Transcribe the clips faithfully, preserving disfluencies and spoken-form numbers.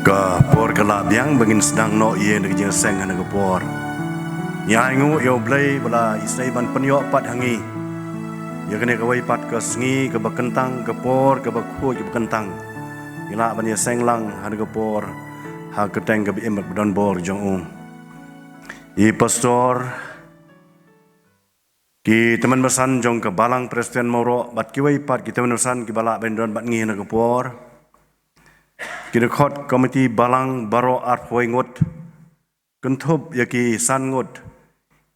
Ka por ka la biang ba ngin sdang noh ïa kane ka jingïaseng ha kane ka por. Ngi ainguh ïa U Blei ba la isynei ban pynïoh pat ha ngi ïa kane kawei pat ka sngi kaba kyntang, ka por kaba khuid kaba kyntang. Ngi lah ban ïaseng lang ha kane ka por ha ka kyrteng kaba im bad ba donbor jong U. I pastor, ki tymmen basan jong ka Balang Presbyterian Mawroh bad kiwei pat ki tymmen basan kiba lah ban don bad ngi ha kane ka por, ki dkhot komiti balang baroh arphew ngut, kynthup ïa ki san ngut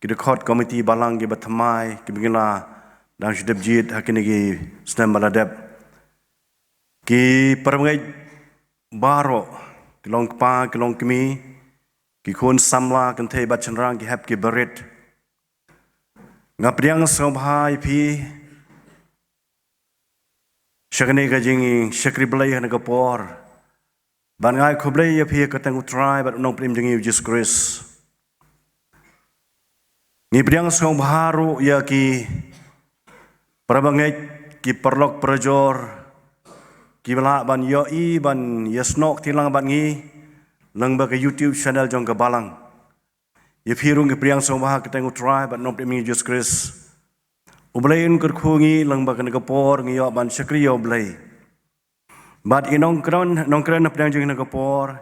ki dkhot komiti balang kiba thymmai kiba ngi la dang shu dep jied ha kine ki snem ba la dep. Ki para bangeit baroh, ki long kpa, ki long kmie, ki khun samla, kynthei bad shynrang, ki hep ki barit. Nga pdiang sngewbha ïa phi sha kane ka jingshakri Blei ha kane ka por. Bad nga ai khublei ïa phi ha ka kyrteng U Trai bad U Nongpynim jong ngi U Jisu Khrist. Ngi pdiang sngewbha ruh ïa ki para bangeit, ki paralok parajor kiba lah ban ïohi ban ïasnoh kti lang bad ngi lyngba ka YouTube channel jong ka Balang. Ïa phi ruh ngi pdiang sngewbha ha ka kyrteng U Trai bad U Nongpynim jong ngi U Jisu Khrist. U Blei un kyrkhu ïa ngi lyngba kane ka por ngi ïoh ban shakri ïa U Blei. Bad i nongkren, nongkren hapdeng jong kane ka por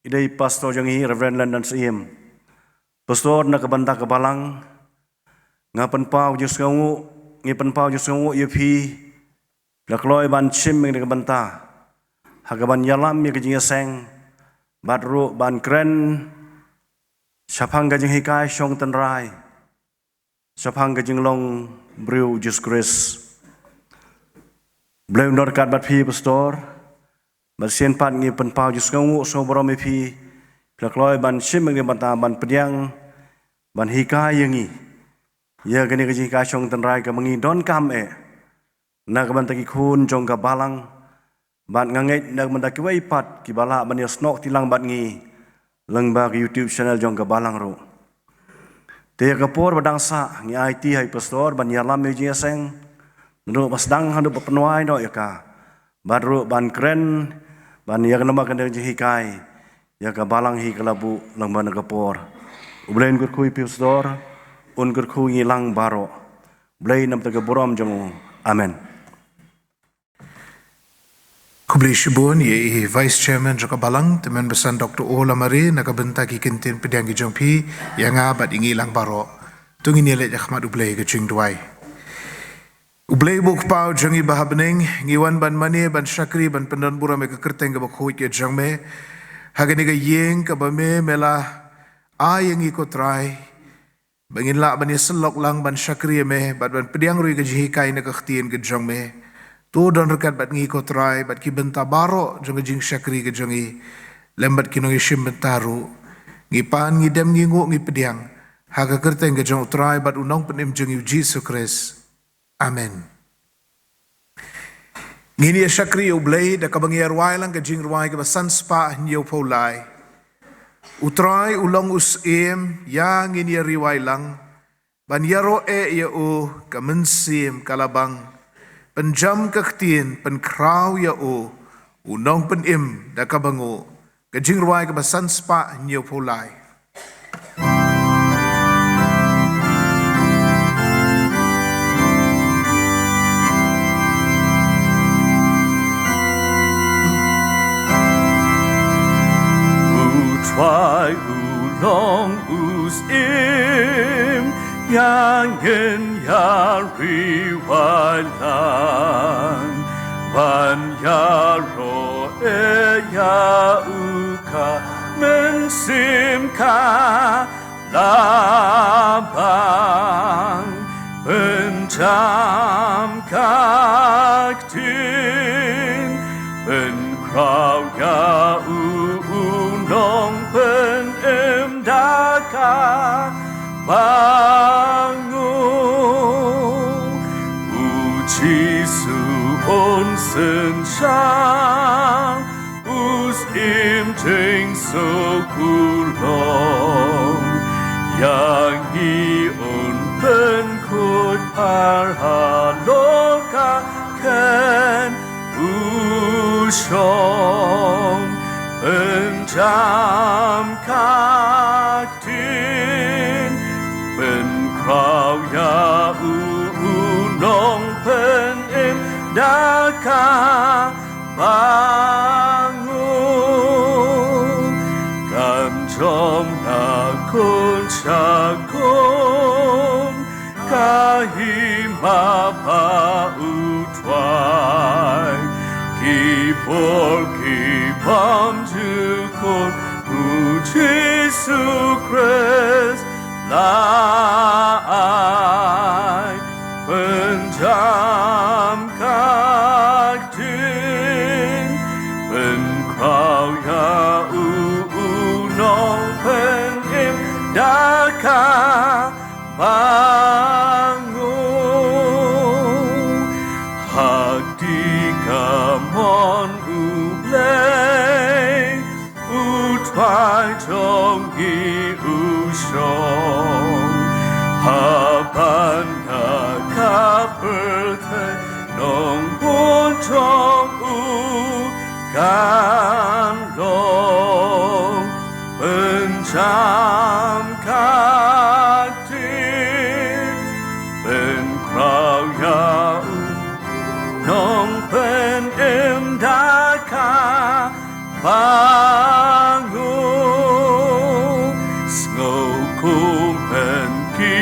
i dei pastor jong ngi, Reverend Landon Syiem. Pastor, na ka bynta ka Balang, nga pynpaw jingsngewnguh, ngi pynpaw jingsngewnguh ïa phi ba la kloi ban shim ïa kane ka bynta ha kaban ïalam ïa ka jingïaseng bad ruh ban kren shaphang ka jinghikai shong tynrai shaphang ka jinglong briew U Jisu Khrist. U Blei un don ryngkat bad phi, pastor. Bad shisien pat ngi pynpaw jingsngewnguh sngewburom ïa phi ba la kloi ban shim ïa kane ka bynta ban pdiang, ban hikai ïa ngi ïa kane ka jinghikai shong tynrai kaba ngi donkam eh na ka bynta ki khun jong ka Balang. Bad nga ngeit na ka bynta kiwei pat kiba lah ban ïasnoh kti lang bad ngi lyngba ka YouTube channel jong ka Balang ruh. Te ïa ka por ba dang sah ngi aiti ha i pastor ban ïalam ïa ka jingïaseng, naduh ba sdang haduh ba pynwai noh ïa ka, bad ruh ban kren, ban ïa ka namar kane ka jinghikai ïa ka Balang hi ka la buh lyngba kane ka por. U Blei un kyrkhu ïa phi pastor, un kyrkhu ïa ngi lang baroh. U Blei na ka bynta ka burom jong U. Amen. Khublei shibun ïa i Vice Chairman jong ka Balang, Tymmen Basan Doctor O. Lamare, na ka bynta ki kyntien pdiang ki jong phi ïa nga bad ïa ngi lang baroh. To ngin ïaleit ha khmat U Blei ha ka jingduwai. U Blei uba U Kpa jong ngi uba ha bneng, ngi wan ban mane, ban shakri, ban pyndonburom ïa ka kyrteng kaba khuid ka jong me ha kane ka ïing kaba me, me la ai ïa ngi, ko Trai, ba ngin lah ban ïasyllok lang ban shakri ïa me bad ban pdiang ruh ïa ka jinghikai na ka ktien ka jong me. To don ryngkat bad ngi, ko Trai, bad ki bynta baroh jong ka jingshakri ka jong ngi, lem bad ki nongïashim bynta ruh. Ngi pan, ngi dem, ngi nguh, ngi pdiang ha ka kyrteng ka jong U Trai bad U Nongpynim jong ngi U Jisu Khrist. Amen. Ngin ïa shakri ïa U Blei da kaba ngi ïa rwai lang ka jingrwai kaba san spah hynñiewphew lai. U Trai u long u Syiem, ïa ngin ïa rwai lang. Ban ïaroh eh ïa U, ka mynsiem ka la bang. Pynjam ka ktien, pynkhraw ïa U, U Nongpynim da kaba nguh. Ka jingrwai kaba san spah hynñiewphew lai. U Trai u long u Syiem, ïa ngin ïa rwai lang. Ban ïaroh eh ïa U, ka mynsiem ka la bang. Pynjam ka ktien, pynkhraw ïa U, U Nongpynim da kaba nguh. U Jisu un synshar, u Syiem jingsuk u long. Ïa ngi un pynkhuid, par halor ka khein u shong. Pynjam ka ktien, pynkhraw ïa u, u nongpynim da kaba nguh. Kan jong na khun sha khun, ka hima ba u trai. Ki bor ki bymjukut u Jisu Khrist la ai. Pynjam ka ktien, pynkhraw ïa u, u nongpynim da ka ba nguh. Ha kti kamon U Blei, U Trai jong ngi u shong. Ha bynta ka pyrthei nongbun jong u kan long. Pynjam ka ktien, pynkhraw ïa u nongpynim da kaba nguh. Sngewkhum ban ki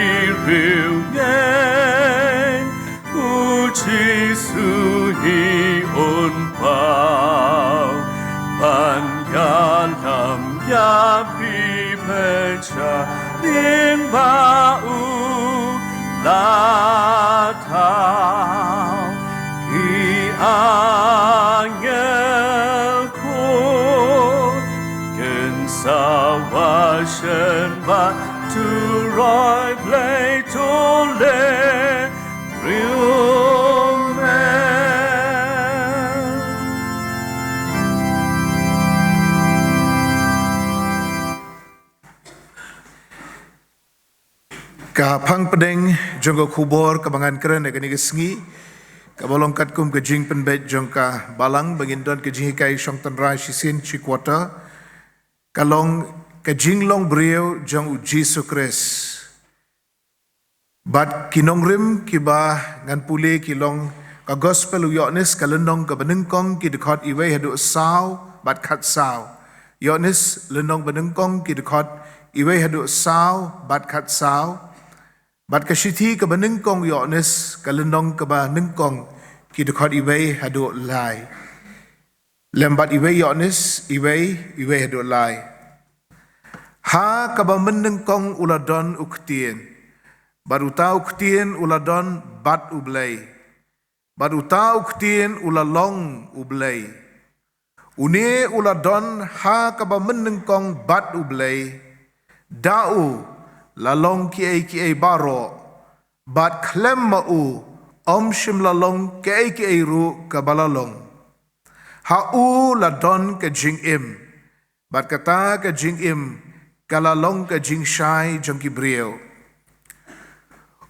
riewngeit, U Jisu hi un paw ban ïalam ïa phi, pyrshah lyngba u la thaw. Ki angel khun kin sa wah shen bad turoi Blei to leh riewmem. Ka phang pdeng jong ka khubor kaba ngan kren ha kane ka sngi, kaba long katkum ka jingpynbeit jong ka Balang, ba ngin don ka jinghikai shong tynrai shisien shi quarter, ka long ka jinglong briew jong U Jisu Khrist. Bad ki nongrim kiba ngan pule ki long ka Gospel u Ïoannis, ka lynnong kaba nyngkong, ki dkhot iwei haduh saw bad khatsaw. Ïoannis lynnong banyngkong, ki dkhot iwei haduh saw bad khatsaw. Bad ka shithi kaba nyngkong Ïoannis, ka lynnong kaba nyngkong, ki dkhot iwei haduh lai. Lem bad iwei Ïoannis iwei, iwei haduh lai. Ha kaba mynnyngkong u la don U Ktien, bad uta U Ktien u la don bad U Blei, bad uta U Ktien u la long U Blei. Une u la don ha kaba mynnyngkong bad U Blei. Da u la long kiei kiei baroh, bad khlem ma u ym shym la long kaei kaei ruh kaba la long. Ha u la don ka jingim, bad kata ka jingim ka la long ka jingshai jong ki briew.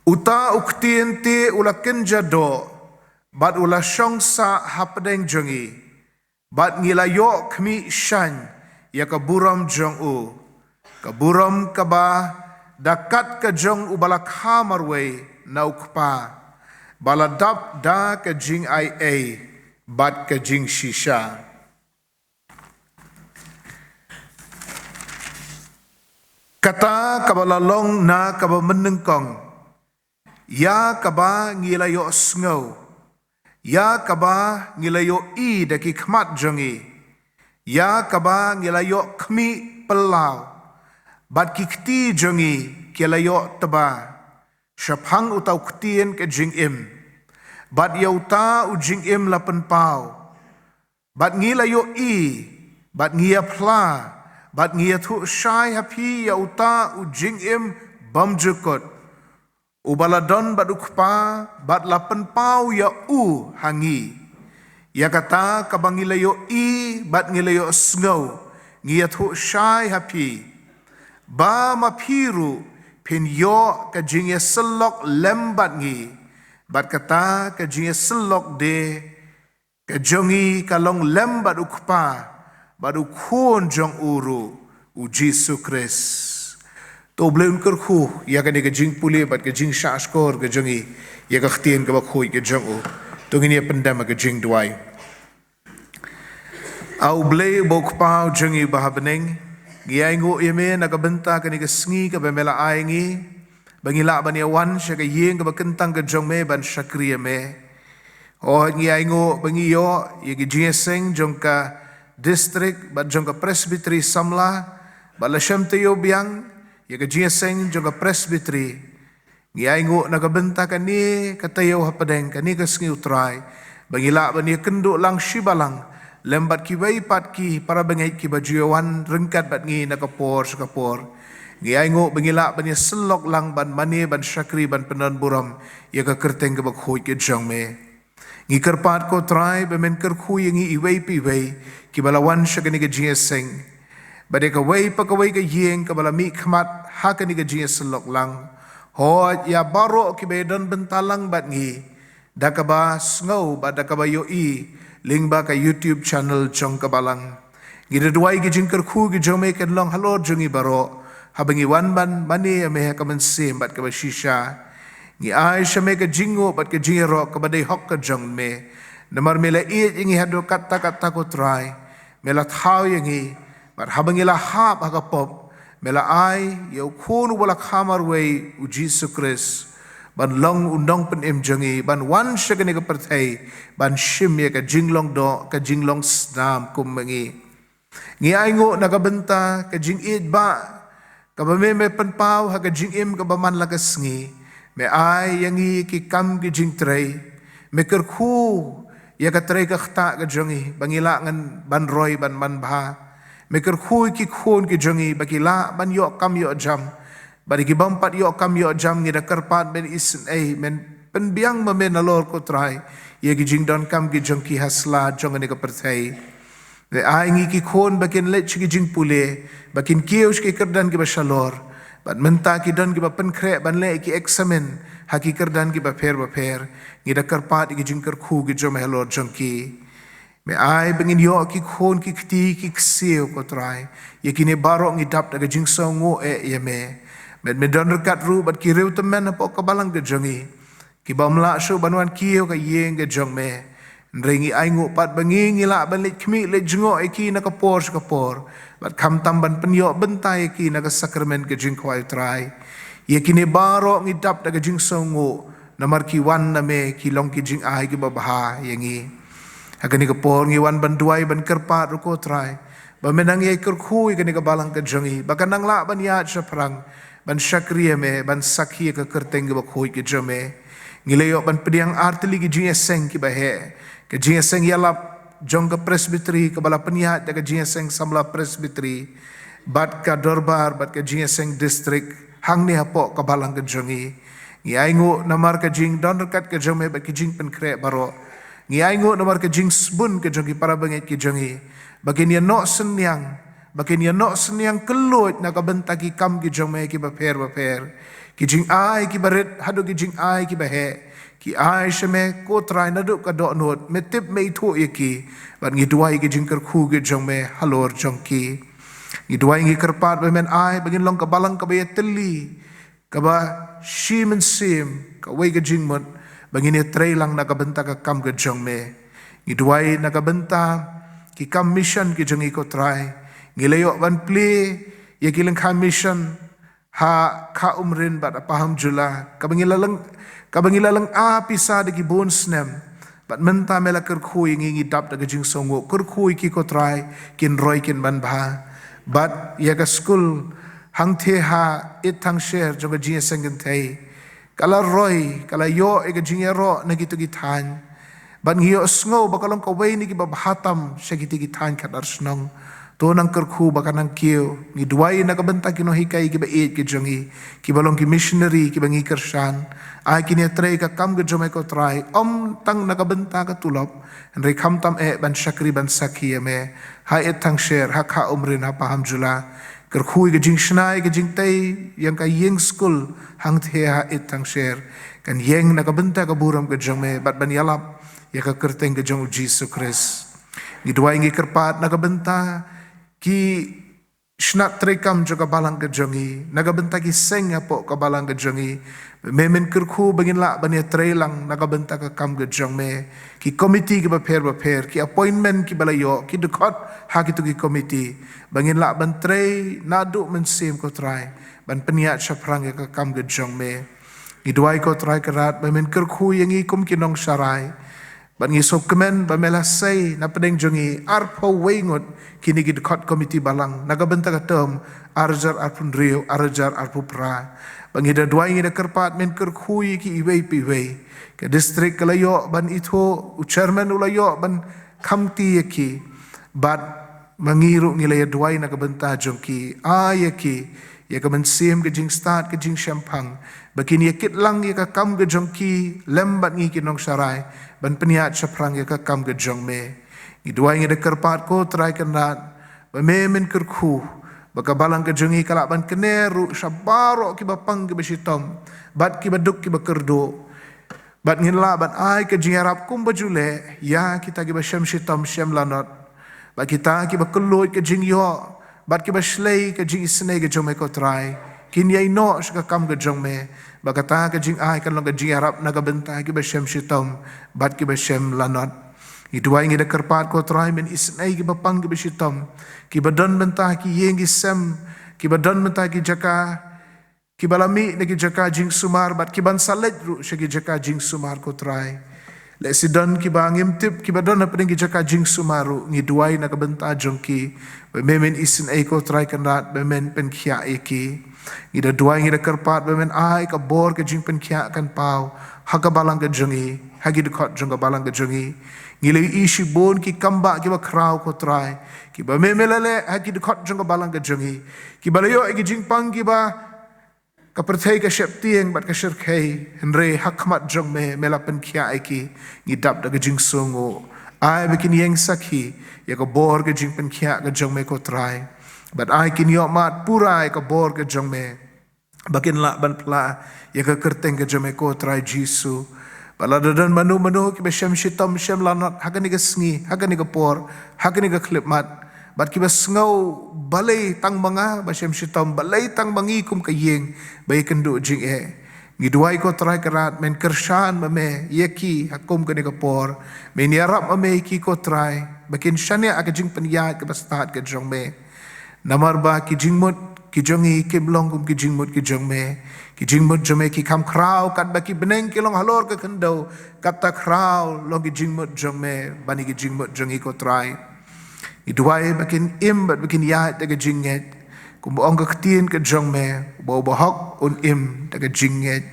Uta U Ktien te u la kynja doh, bad u la shong sah hapdeng jong ngi, bad ngi la ïoh khmih shaiñ ïa ka burom jong u, ka burom kaba da kat ka jong uba la kha marwei na U Kpa, ba la dap da ka jingai ei bad ka jingshisha. Kata kaba la long na kaba mynnyngkong, ïa kaba ngi la ïohsngew, ïa kaba ngi la ïohi da ki khmat jong ngi, ïa kaba ngi la ïoh khmih phyllaw, bad ki kti jong ngi ki la ïoh tba shaphang uta U Ktien ka jingim. Bad ïa uta U Jingim la pynpaw, bad ngi la ïohi, bad ngi ïa phla, bad ngi ïathuh shai ha phi ïa uta U Jingim bymjukut, uba la don bad U Kpa, bad la pynpaw ïa u ha ngi. Ïa kata kaba ngi la ïohi bad ngi la ïohsngew, ngi ïathuh shai ha phi, ba ma phi ruh phin ïoh ka jingïasyllok lem bad ngi. Bad kata ka jingïasyllok de ka jong ngi ka long lem bad U Kpa, bad u Khun jong u ruh, u Jisu Khrist. To U Blei un kyrkhu ïa kane ka jingpule bad ka jingshahshkor ka jong ngi ïa ka ktien kaba khuid ka jong u. To ngin ïa pyndem ha ka jingduwai. A U Blei uba u Kpa u jong ngi uba ha bneng, ngi ainguh ïa me na ka bynta kane ka sngi kaba me la ai ngi, ba ngi lah ban ïa wan sha ka ïing kaba kyntang ka jong me ban shakri ïa me. Hooid, ngi ainguh ba ngi ïoh ïa ki jingïaseng jong ka district bad jong ka presbytery samla, bad la shem taïew biang ïa ka jingïaseng jong ka presbytery. Ngi ainguh na ka bynta kane ka taïew hapdeng kane ka sngi, U Trai, ba ngi lah ban ïakynduh lang shi balang lem bad kiwei pat ki para bangeit kiba ju ïa wan ryngkat bad ngi na ka por sha ka por. Ngi ainguh ba ngi lah ban ïasyllok lang ban mane ban shakri ban pyndonburom ïa ka kyrteng kaba khuid ka jong me. Ngi kyrpad, ko Trai, ba men kyrkhu ïa ngi iwei pa iwei kiba la wan sha kane ka jingïaseng, bad ïa kawei pa kawei ka ïing kaba la mihkhmat ha kane ka jingïasyllok lang. Hooid, ïa baroh kiba ïadon bynta lang bad ngi da kaba sngew bad da kaba ïohi lyngba ka YouTube channel jong ka balang. Ngi da duwai ki jingkyrkhu ki jong me kin long halor jong ngi baroh haba ngi wan ban mane ïa me ha ka mynsiem bad kaba shisha. Ngi ai sha me ka jingnguh bad ka jingïaroh kaba dei hok ka jong me. Namar me la ïeit ïa ngi haduh katta katta, ko Trai. Me la thaw ïa ngi, bad haba ngi la hap ha ka pop, me la ai ïa u Khun uba la kha marwei, u Jisu Khrist, ban long u nongpynim jong ngi, ban wan sha kane ka pyrthei ban shim ïa ka jinglong doh, ka jinglong snam kum ma ngi. Ngi ainguh na ka bynta ka jingïeit ba kaba me me pynpaw ha ka jingim kaba man la ka sngi. Me ai ïa ngi ki kam ki jingtrei. Me kyrkhu ïa ka trei ka ktah ka jong ngi ba ngi lah ngan ban roi ban manbha. Me kyrkhu ïa ki khun ki jong ngi ba ki lah ban ïoh kam ïoh jam. Bad ïa ki bym pat ïoh kam ïoh jam, ngi da kyrpad men isynei, men pynbiang ma me nalor, ko Trai, ïa ki jingdonkam ki jong ki ha sla jong kane ka pyrthei. Me ai ngi ki khun ba kin leit sha ki jingpule, ba kin kiew sha ki kyrdan kiba shalor. Bad mynta ki don kiba pynkhreh ban leh ki eksamin ha ki kyrdan kiba pher bapher. Ngi da kyrpad ïa ki jingkyrkhu ki jong me halor jong ki. Me ai ba ngin ïoh ki khun ki kti ki ksiew, ko Trai. Ïa kine baroh ngi dap da ka jingsngewnguh eh ïa me. Bad me don ryngkat ruh bad ki riew tymmen hapoh ka balang ka jong ngi, ki bym lah shuh ban wan kiew ha ka ïing ka jong me. Hynrei ngi ainguh pat ba ngi, ngi lah ban leit khmih leit jngoh ïa ki na ka por sha ka por, bad khamtam ban pynïoh bynta ïa ki na ka sakramen ka jingkhawai, Trai. Ïa kine baroh ngi dap da ka jingsngewnguh, namar ki wan na me, ki long ki jingai kiba bha ïa ngi. Ha kane ka por ngi wan ban duwai ban kyrpad ruh, ko Trai, ba men nang ïai kyrkhu ïa kane ka balang ka jong ngi, ba kan nang lah ban ïaid shaphrang ban shakri ïa me, ban sakhi ïa ka kyrteng kaba khuid ka jong me. Ngi la ïoh ban pdiang ar tylli ki jingïaseng kiba heh. Ka jingïaseng ïalap jong ka presbytery kaba la pynïaid da ka jingïaseng samla presbytery, bad ka dorbar, bad ka jingïaseng district hangne hapoh ka balang ka jong ngi. Ngi ainguh namar ka jingdon ryngkat ka jong me bad ka jingpynkhreh baroh. Ngi ainguh namar ka jingsbun ka jong ki para bangeit ki jong ngi, ba kin ïa noh synñiang, ba kin ïa noh synñiang kylluid na ka bynta ki kam ki jong me kiba pher bapher. Ki jingai kiba rit haduh ki jingai kiba heh, ki ai sha me, ko Trai, naduh ka dohnud. Me tip, me ithuh ïa ki. Bad ngi duwai ki jingkyrkhu ki jong me halor jong ki. Ngi duwai, ngi kyrpad ba men ai ba ngin long ka balang kaba ïatylli, kaba shi mynsiem, kawei ka jingmut, ba ngin ïatrei lang na ka bynta ka kam ka jong me. Ngi duwai na ka bynta ki kam mission ki jong ngi, ko Trai. Ngi la ïoh ban plie ïa ki lyngkha mission ha Kha Umrin bad ha Pahamjula, kaba ngi la lynga, kaba ngi la lynga pisa da ki bun snem. Bad mynta me la kyrkhu ïa ngi, ngi dap da ka jingsngewnguh. Kyrkhu ïa ki, ko Trai, kin roi kin manbha. Bad ïa ka skul hangthie ha Ïeit Thangsher jong ka jingïaseng kynthei, ka la roi, ka la ïoh ïa ka jingïaroh na kito ki thaiñ. Bad ngi ïohsngew ba ka long kawei na kiba bha tam sha kito ki thaiñ khadar shnong. To nang kyrkhu ba kan nang kiew. Ngi duwai na ka bynta ki nonghikai kiba ïeit ki jong ngi, kiba long ki missionary kiba ngi kyrshan. Ai kin ïatrei ka kam ka jong me, ko Trai, ym tang na ka bynta ka tulop, hynrei khamtam eh ban shakri ban sakhi ïa me ha Ïeit Thangsher, ha Kha Umrin, ha Pahamjula. Kyrkhu ïa ka jingshna ïa ka jingtei ïa ka ïing skul hangthie ha Ïeit Thangsher, kan ïeng na ka bynta ka burom ka jong me bad ban ïalap ïa ka kyrteng ka jong u Jisu Khrist. Ngi duwai ngi kyrpad na ka bynta ki shnat treikam jong ka balang ka jong ngi, na ka bynta ki seng hapoh ka balang ka jong ngi. Me men kyrkhu ba ngin lah ban ïatreilang na ka bynta ka kam ka jong me. Ki komiti kiba pher bapher, ki appointment kiba la ïoh, ki dkhot ha kito ki komiti, ba ngin lah ban trei naduh mynsiem ko Trai, ban pynïaid shaphrang ïa ka kam ka jong me. Ngi duwai ko Trai Kynrad ba men kyrkhu ïa ngi kum ki nongsharai. Bad ngi sngewkmen ba me la sei na pdeng jong ngi arphew wei ngut kine ki dkhot komiti balang na ka bynta ka term ar hajar arphew hynriew ar hajar arphew phra. Ba ngi da duwai ngi da kyrpad men kyrkhu ïa ki iwei pa iwei. Ka district ka la ïoh ban ithuh, u chairman u la ïoh ban khamti ïa ki. Bad ma ngi ruh ngi la ïa duwai na ka bynta jong ki, ai ïa ki ïa ka mynsiem ka jingstad ka jingshemphang, ba kin ïa kit lang ïa ka kam ka jong ki lem bad ngi ki nongsharai, ban pynïaid shaphrang ïa ka kam ka jong me. Ngi duwai ngi da kyrpad ko Trai Kynrad ba me men kyrkhu ba ka balang ka jong ngi ka lah ban kner ruh sha baroh kiba pang kiba shitom bad kiba duk kiba kyrduh. Bad ngin lah ban ai ka jingïarap kumba ju leh ïa kita kiba shem shitom shem lanot, bad kita kiba kylluid ka jingïoh bad kiba shlei ka jingisynei ka jong me ko Trai, kin ïai noh sha ka kam ka jong me. Bad kata ka jingai kan long ka jingïarap na ka bynta kiba shem shitom bad kiba shem lanot. Ngi duwai ngi da kyrpad ko Trai men isynei kiba pang kiba shitom, kiba don bynta ki ïing ki sem, kiba don bynta ki jaka kiba la mih na ki jaka jingsumar bad kiban sa leit ruh sha ki jaka jingsumar ko Trai. Lehse don kiba ngim tip kiba don hapdeng ki jaka jingsumar ruh, ngi duwai na ka bynta jong ki ba me men isynei ko Trai Kynrad, ba men pynkhiah ïa ki. Ngi da duwai ngi da kyrpad ba men ai ka bor ka jingpynkhiah kan paw ha ka balang ka jong ngi, ha ki dkhot jong ka balang ka jong ngi. Ngi la ïohi shibun ki kambah kiba khraw ko Trai, kiba me me la leh ha ki dkhot jong ka balang ka jong ngi, kiba la ïoh ïa ki jingpang kiba ka pyrthei ka sheptieng bad ka shyrkhei, hynrei ha khmat jong me me la pynkhiah ïa ki. Ngi dap da ka jingsngew, ai ba kin ïeng sakhi ïa ka bor ka jingpynkhiah ka jong me ko Trai, bad ai kin ïoh mad pura ïa ka bor ka jong me, ba kin lah ban phla ïa ka kyrteng ka jong me ko Trai Jisu. Bad lada don mano mano kiba shem shitom shem lanot ha kane ka sngi, ha kane ka por, ha kane ka khyllipmat, bad kiba sngew balei tang ma nga ba shem shitom, balei tang ma ngi kum ka ïing ba ïakynduh jingeh, ngi duwai ko Trai Kynrad men kyrshan ma me ïa ki ha kum kane ka por. Men ïarap ma me ïa ki ko Trai ba kin shaniah ha ka jingpynïaid kaba stad ka jong me. Namar ba ki jingmut ki jong ngi kim long kum ki jingmut ki jong me. Ki jingmut jong me ki kham khraw katba ki bneng ki long halor ka khyndew, katta khraw long ki jingmut jong me ban ïa ki jingmut jong ngi ko Trai. Ngi duwai ba kin im bad ba kin ïaid da ka jingngeit, kumba ong ka ktien ka jong me, ba u bahok un im da ka jingngeit.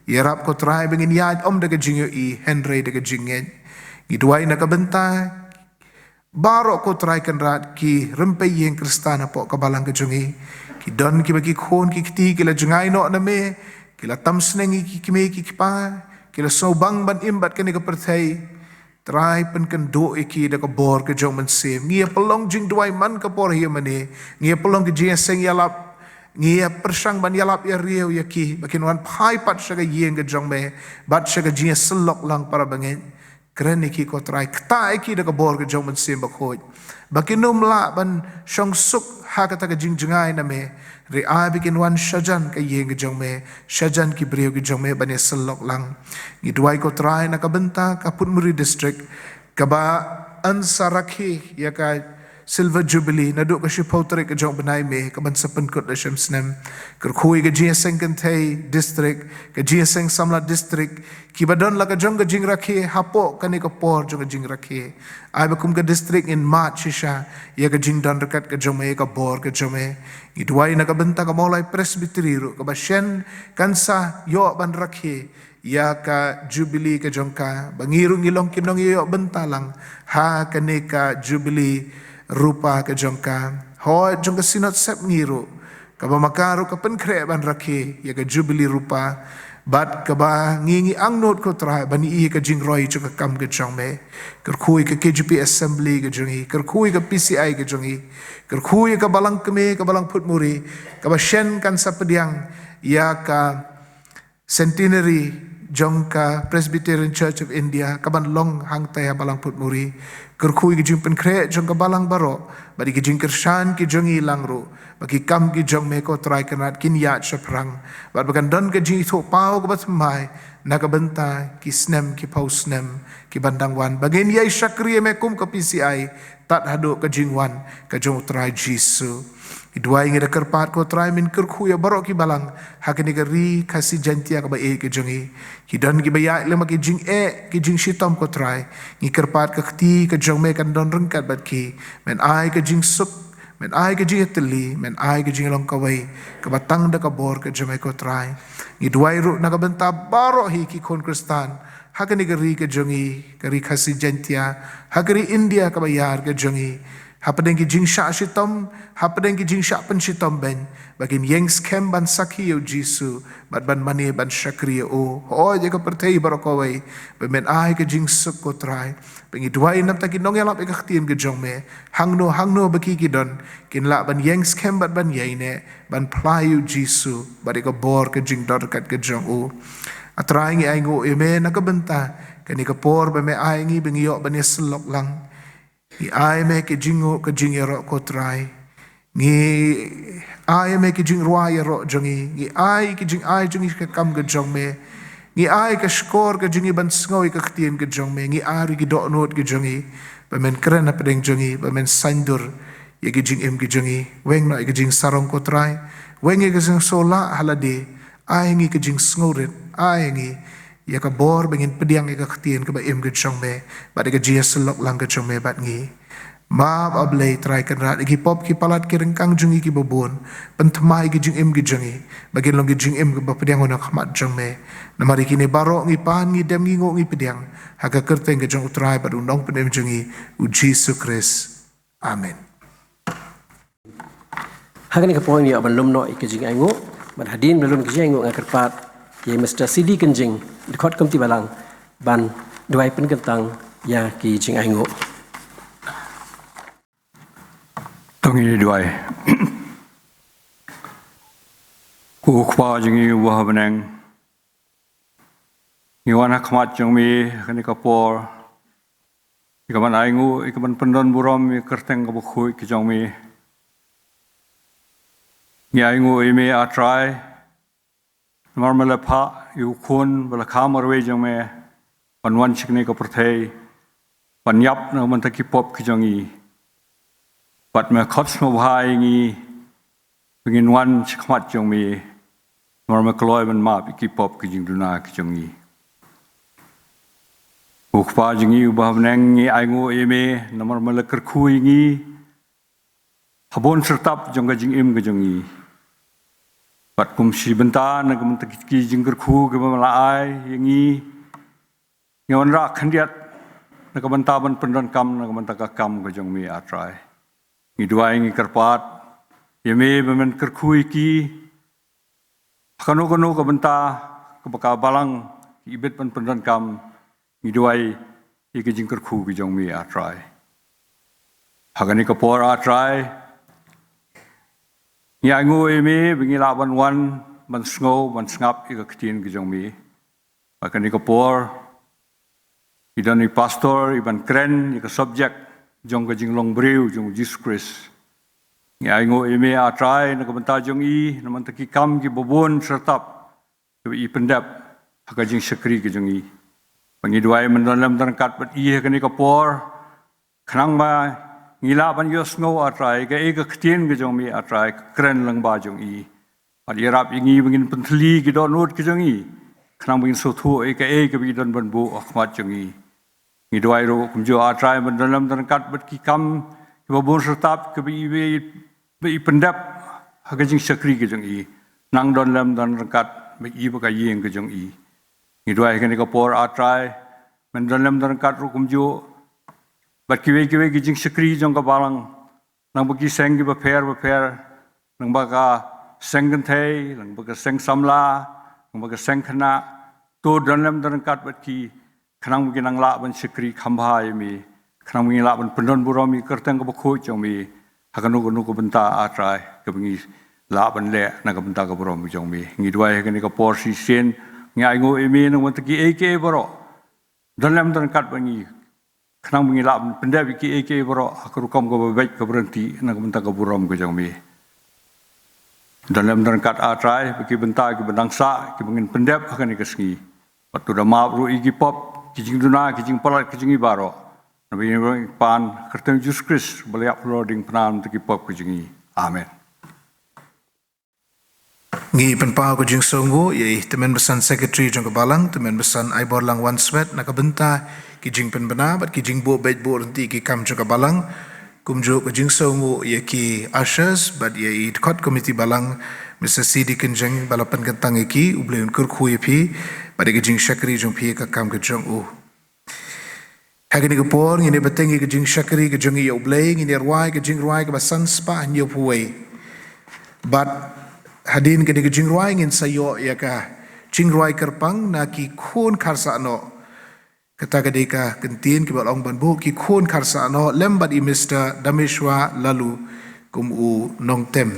Ïarap ko Trai ba ngin ïaid ym da ka jingïohi hynrei da ka jingngeit. Ngi duwai na ka bynta baroh ko Trai Kynrad ki rympei ïing Khristan hapoh ka balang ka jong ngi. Ki don kiba ki khun ki kti ki la jngai noh na me, ki la tam sneng ïa ki kmie ki kpa, ki la sngewbang ban im bad kane ka pyrthei. Trai pynkynduh ïa ki da ka bor ka jong u Mynsiem. Ngi ïa pynlong jingduwai man ka por hi ïa mane, ngi ïa pynlong ka jingïaseng ïalap, ngi ïa pyrshang ban ïalap ïa riew ïa ki ba kin wan phai pat sha ka ïing ka jong me bad sha ka jingïasyllok lang para bangeit. Kren ïa ki ko Trai, ktah ïa ki da ka bor ka jong u Mynsiem Bakhuid, ba kin ym lah ban shong suk ha kata ka jingjngai na me. Hynrei ai ba kin wan shajan ka ïing ka jong me, shajan ki briew ki jong me ban ïasyllok lang. Ngi duwai ko Trai na ka bynta ka Phunmuri District, kaba yn sa rakhe ïa ka Silver Jubilee naduh ka shiphew tarik ka jong u bnai May, kaban sa pynkut la shem snem. Kyrkhu ïa ka jingïaseng kynthei district, ka jingïaseng samla district, kiba don la ka jong ka jingrakhe hapoh kane ka por jong ka jingrakhe. Ai ba kum ka district ngin mad shisha ïa ka jingdon ryngkat ka jong me, ïa ka bor ka jong me. Ngi duwai na ka bynta ka Mawlai Presbytery ruh, kaba shen kan sa ïoh ban rakhe ïa ka Jubilee ka jong ka, ba ngi ruh ngi long ki nongïaïoh bynta lang ha kane ka Jubilee rupa ka jong ka. Hooid, jong ka Synod Sepngi ruh, kaba ma ka ruh ka pynkhreh ban rakhe ïa ka Jubilee rupa, bad kaba ngi ngi angnud ko Trai ban ïohi ïa ka jingroi jong ka kam ka jong me. Kyrkhu ïa ka K J P Assembly ka jong ngi, kyrkhu ïa ka P C I ka jong ngi, kyrkhu ïa ka Balang Kmie, ka Balang Phunmuri, kaba shen kan sa pdiang ïa ka Centenary jong ka Presbyterian Church of India, kaban long hangtai ha Balang Putmuri. Kyrkhu ïa ki jingpynkhreh jong ka Balang baroh, bad ïa ki jingkyrshan ki jong ngi lang ruh, bad ki kam ki jong me ko Trai Kynrad kin ïaid shaphrang, bad ba kan don ka jingithuhpaw kaba thymmai na ka bynta ki snem ki phew snem kiban dang wan, ba ngin ïai shakri ïa me kum ka P C I, tad haduh ka jingwan ka jong u Trai Jisu. Ngi duwai, ngi da kyrpad ko Trai, men kyrkhu ïa baroh ki balang ha kane ka ri Khasi Jaiñtia kaba ïeit ka jong ngi. Ki don kiba ïaid lem ha ki jingeh, ki jingshitom ko Trai. Ngi kyrpad ka kti ka jong me kan don ryngkat bad ki. Men ai ka jingsuk, men ai ka jingïatylli, men ai ka jinglong kawei kaba tang da ka bor ka jong me ko Trai. Ngi duwai ruh na ka bynta baroh hi ki khun Khristan ha kane ka ri ka jong ngi, ka ri Khasi Jaiñtia, ha ka ri India kaba ïar ka jong ngi, hapdeng ki jingshah shitom, hapdeng ki jingshah pynshitom beiñ, ba kin ïeng skhem ban sakhi ïa u Jisu, bad ban mane ban shakri ïa u. Hooid ïa ka pyrthei baroh kawei, ba men ai ka jingsuk ko Trai. Ba ngi duwai namar ki nongïalap ïa ka ktien ka jong me, hangno hangno ba ki ki don, kin lah ban ïeng skhem bad ban ïaineh ban phla ïa u Jisu bad ïa ka bor ka jingdon ryngkat ka jong u. A Trai, ngi ainguh ïa me na ka bynta kane ka por ba me ai ngi ba ngi ïoh ban ïasyllok lang. Ngi ai me ka jingnguh ka jingïaroh ko Trai. Ngi ai me ka jingrwai ïaroh jong ngi. Ngi ai ka jingai jong ngi ka kam ka jong me. Ngi ai ka shkor ka jong ngi ban sngew ïa ka ktien ka jong me. Ngi ai ruh ki dohnud ka jong ngi, ba men kren hapdeng jong ngi, ba men saiñdur ïa ka jingim ka jong ngi. Weng noh ïa ka jingsarong ko Trai. Weng ïa ka jingsngewlah ha lade. Ai ngi ka jingsngewrit. Ai ngi ïa ka bor ba ngin pdiang ïa ka ktien kaba im ka jong me, bad ïa ka jingïasyllok lang ka jong me bad ngi. Map, A Blei Trai Kynrad, ïa ki pop ki palat ki ryngkang jong ngi kiba bun. Pynthymmai ïa ka jingim ka jong ngi, ba kin long ka jingim kaba pdiang na khmat jong me. Namar ïa kine baroh ngi pan, ngi dem, ngi nguh, ngi pdiang ha ka kyrteng ka jong u Trai bad u Nongpynim jong ngi, u Jisu Khrist. Amen. Ha kane ka por ngi ïoh ban lum noh ïa ka jingainguh, bad hadien ba lum ïa ka jingainguh nga kyrpad ïa Mister C D Kynjing, dkhot Komiti Balang, ban duwai pynkyntang ïa ka jingainguh. To ngin ïa duwai. Ko Kpa jong ngi uba ha bneng, ngi wan ha khmat jong me ha kane ka por, ïa kaban ainguh, ïa kaban pyndon burom ïa ka kyrteng kaba khuid ka jong me. Ngi ainguh ïa me, A Trai, namar me la phah ïa u Khun ba la kha marwei jong me, ban wan sha kane ka pyrthei, ban ïap na ka bynta ki pop ki jong ngi. Bad me khot sngewbha ïa ngi ba ngin wan sha khmat jong me, namar me kloi ban map ïa ki pop ki jingduna ki jong ngi. Ko Kpa jong ngi uba ha bneng, ngi ainguh ïa me namar me la kyrkhu ïa ngi ha bun syrtap jong ka jingim ka jong ngi. Bad kum shi bynta na ka bynta ki, ki jingkyrkhu kiba me la ai ïa ngi, ngi wanrah khyndiat na ka bynta ban pyndonkam na ka bynta ka kam ka jong me, A Trai. Ngi duwai, ngi kyrpad ïa me ba men kyrkhu ïa ki ha kano kano ka bynta kaba ka balang ki ibit ban pyndonkam. Ngi duwai ïa ka jingkyrkhu ka jong me, A Trai. Ha kane ka por, A Trai, ngi ainguh ïa me ba ngi lah ban wan, ban sngew, ban sngap ïa ka ktien ka jong me. Ha kane ka por, i don i pastor iban kren ïa ka subject jong ka jinglong briew jong u Jisu Khrist. Ngi ainguh ïa me, A Trai, na ka bynta jong i, na ka bynta ki kam kiba bun syrtap kiba i pyndep ha ka jingshakri ka jong i. Ba ngi duwai men don lem don ryngkat bad i ha kane ka por, khnang ba ngi lah ban ïohsngew, A Trai, kaei ka ktien ka jong me, A Trai, ka kren lyngba jong i. Bad ïarap ïa ngi ba ngin pynthylli ki dohnud ki jong ngi, khnang ba ngin sngewthuh ïa kaei kaba ngi don ban buh ha khmat jong ngi. Ngi duwai ruh kumjuh, A Trai, ba don lem don ryngkat bad ki kam kiba bun syrtap kiba i, ba i, ba i pyndep ha ka jingshakri ka jong i. Nang don lem don ryngkat bad i bad ka ïing ka jong i. Ngi duwai ha kane ka por, A Trai, men don lem don ryngkat ruh kumjuh bad kiwei kiwei ki jingshakri jong ka balang, lyngba ki seng kiba pher bapher, lyngba ka seng kynthei, lyngba ka seng samla, lyngba ka seng khynnah. To don lem don ryngkat bad ki, khnang ba kin nang lah ban shakri kham bha ïa me, khnang ba ngin lah ban pyndon burom ïa ka kyrteng kaba khuid jong me ha kano kano ka bynta, A Trai, kaba ngi lah ban leh na ka bynta ka burom jong me. Ngi duwai ha kane ka por shisien Ngi ainguh ïa me namar ba ki ei ki ei baroh don lem don kat bad ngi, khnang ba ngi lah pyndep ïa ki ei ki ei baroh ha ka rukom kaba beit kaba ryntih na ka bynta ka burom ka jong me. Don lem don kat, A Trai, ba ki bynta kiba dang sah kiba ngin pyndep ha kane ka sngi. Bad to da map ruh ïa ki pop, ki jingduna, ki jingpalat ki jong ngi baroh. Namar ba ngi pan ha ka kyrteng Jisu Khrist ba la ïap halor diengphna namar ki pop ki jong ngi. Amen. Ngi pynpaw ka jingsngewnguh ïa i Tymmen Basan Secretary jong ka Balang, Tymmen Basan Aiborlang Wansmet, na ka bynta ki jingpynbna bad ki jingbuh beit buh ryntih ki kam jong ka Balang. Kumjuh ka jingsngewnguh ïa ki ushers bad ïa i dkhot komiti Balang, Mister C D Kynjeng, ba la pynkyntang ïa ki. U Blei un kyrkhu ïa phi bad ïa ka jingshakri jong phi ha ka kam ka jong u. Ha kane ka por ngin ïa bteng ïa ka jingshakri ka jong ngi ïa U Blei, ngin ïa rwai ka jingrwai kaba san spah hynñiewphew wei. Bad hadien kane ka jingrwai ngin sa ïoh ïa ka jingrwai kyrpang na ki khun kharsahnoh. Kata ka dei ka kyntien kiba la ong ban buh, ki khun kharsahnoh, lem bad i Mister Dameshwa Laloo kum u nongtem.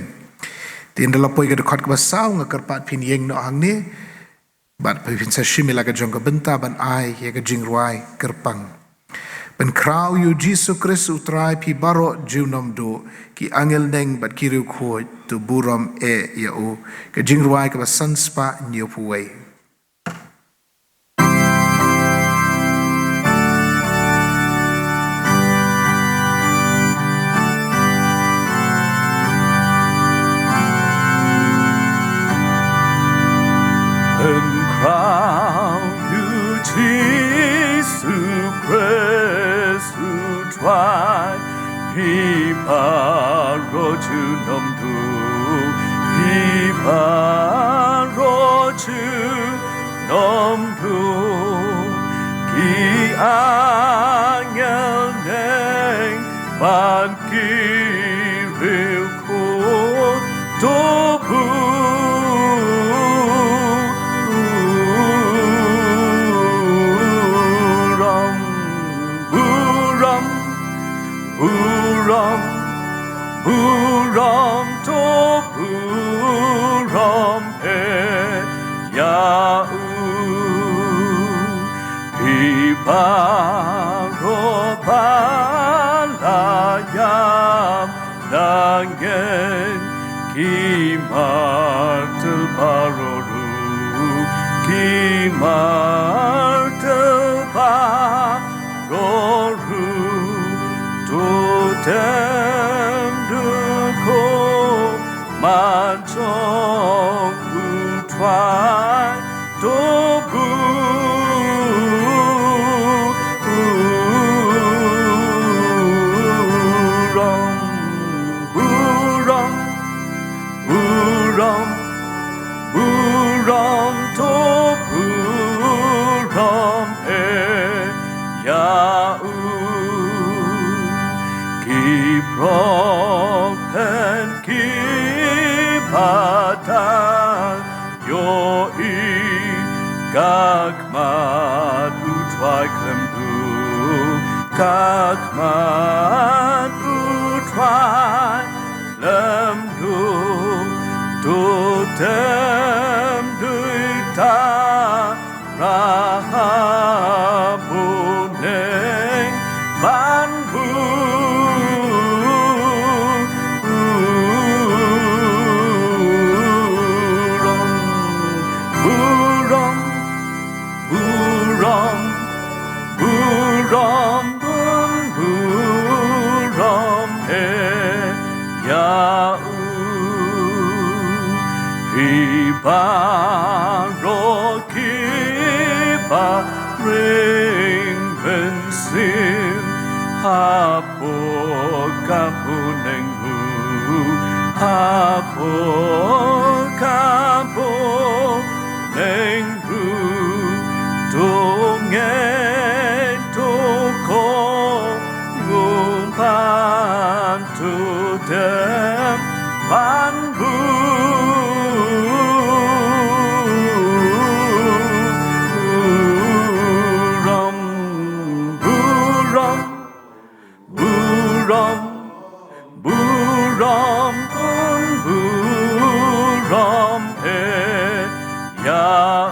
Te ynda la poi ka dkhot kaba saw nga kyrpad phin ïeng noh hangne. Bad phin sa shim ïa la ka jong ka bynta ban ai ïa ka jingrwai kyrpang. Pynkhraw ïa U Jisu Khrist U Trai phi baroh junom duh, ki angel neng bad ki riewkhuid, to burom eh ïa u. Ka jingrwai kaba san spah hynñiewphew wei. Pynkhraw ïa U Jisu Khrist U Trai, phi baroh junom duh, phi baroh junom duh, ki angel neng bad ki riewkhuid, to burom, burom, burom, burom, to burom eh ïa u. Phi baroh ba la ïap na ngeit, ki martir baroh ruh, ki martir baroh ruh, to dem duh ha khmat jong U Trai, to burom, burom, burom, burom, to burom eh ïa u. Ki prophet kiba dang ïohi ka khmat U Trai khlem duh, ka khmat U Trai khlem duh, to dem duh ïa uta u Rahab u neng ban burom, burom, burom, burom, bun burom eh ïa u. Phi baroh kiba ring mynsiem hapoh ka bneng ruh, hapoh ka bneng ruh, to ngeit, to kohnguh bad to dem ban burom, burom, burom, bun burom eh ïa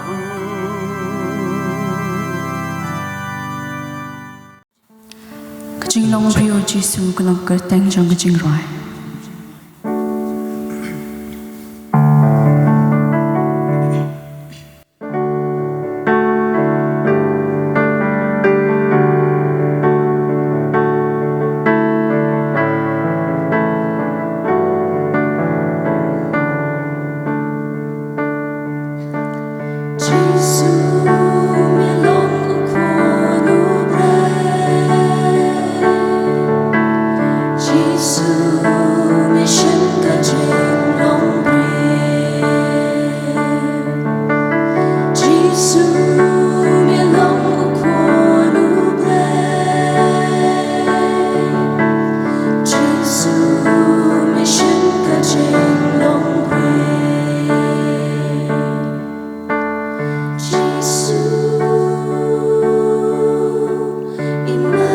u. Nongbriew Jisu ka long ka kyrteng jong ka jingrwai. Jisu, me long u khun u Blei. Jisu, me shem ka jinglong briew. Jisu, me long u khun u Blei. Jisu, me shem ka jinglong briew. Jisu, Immanuel.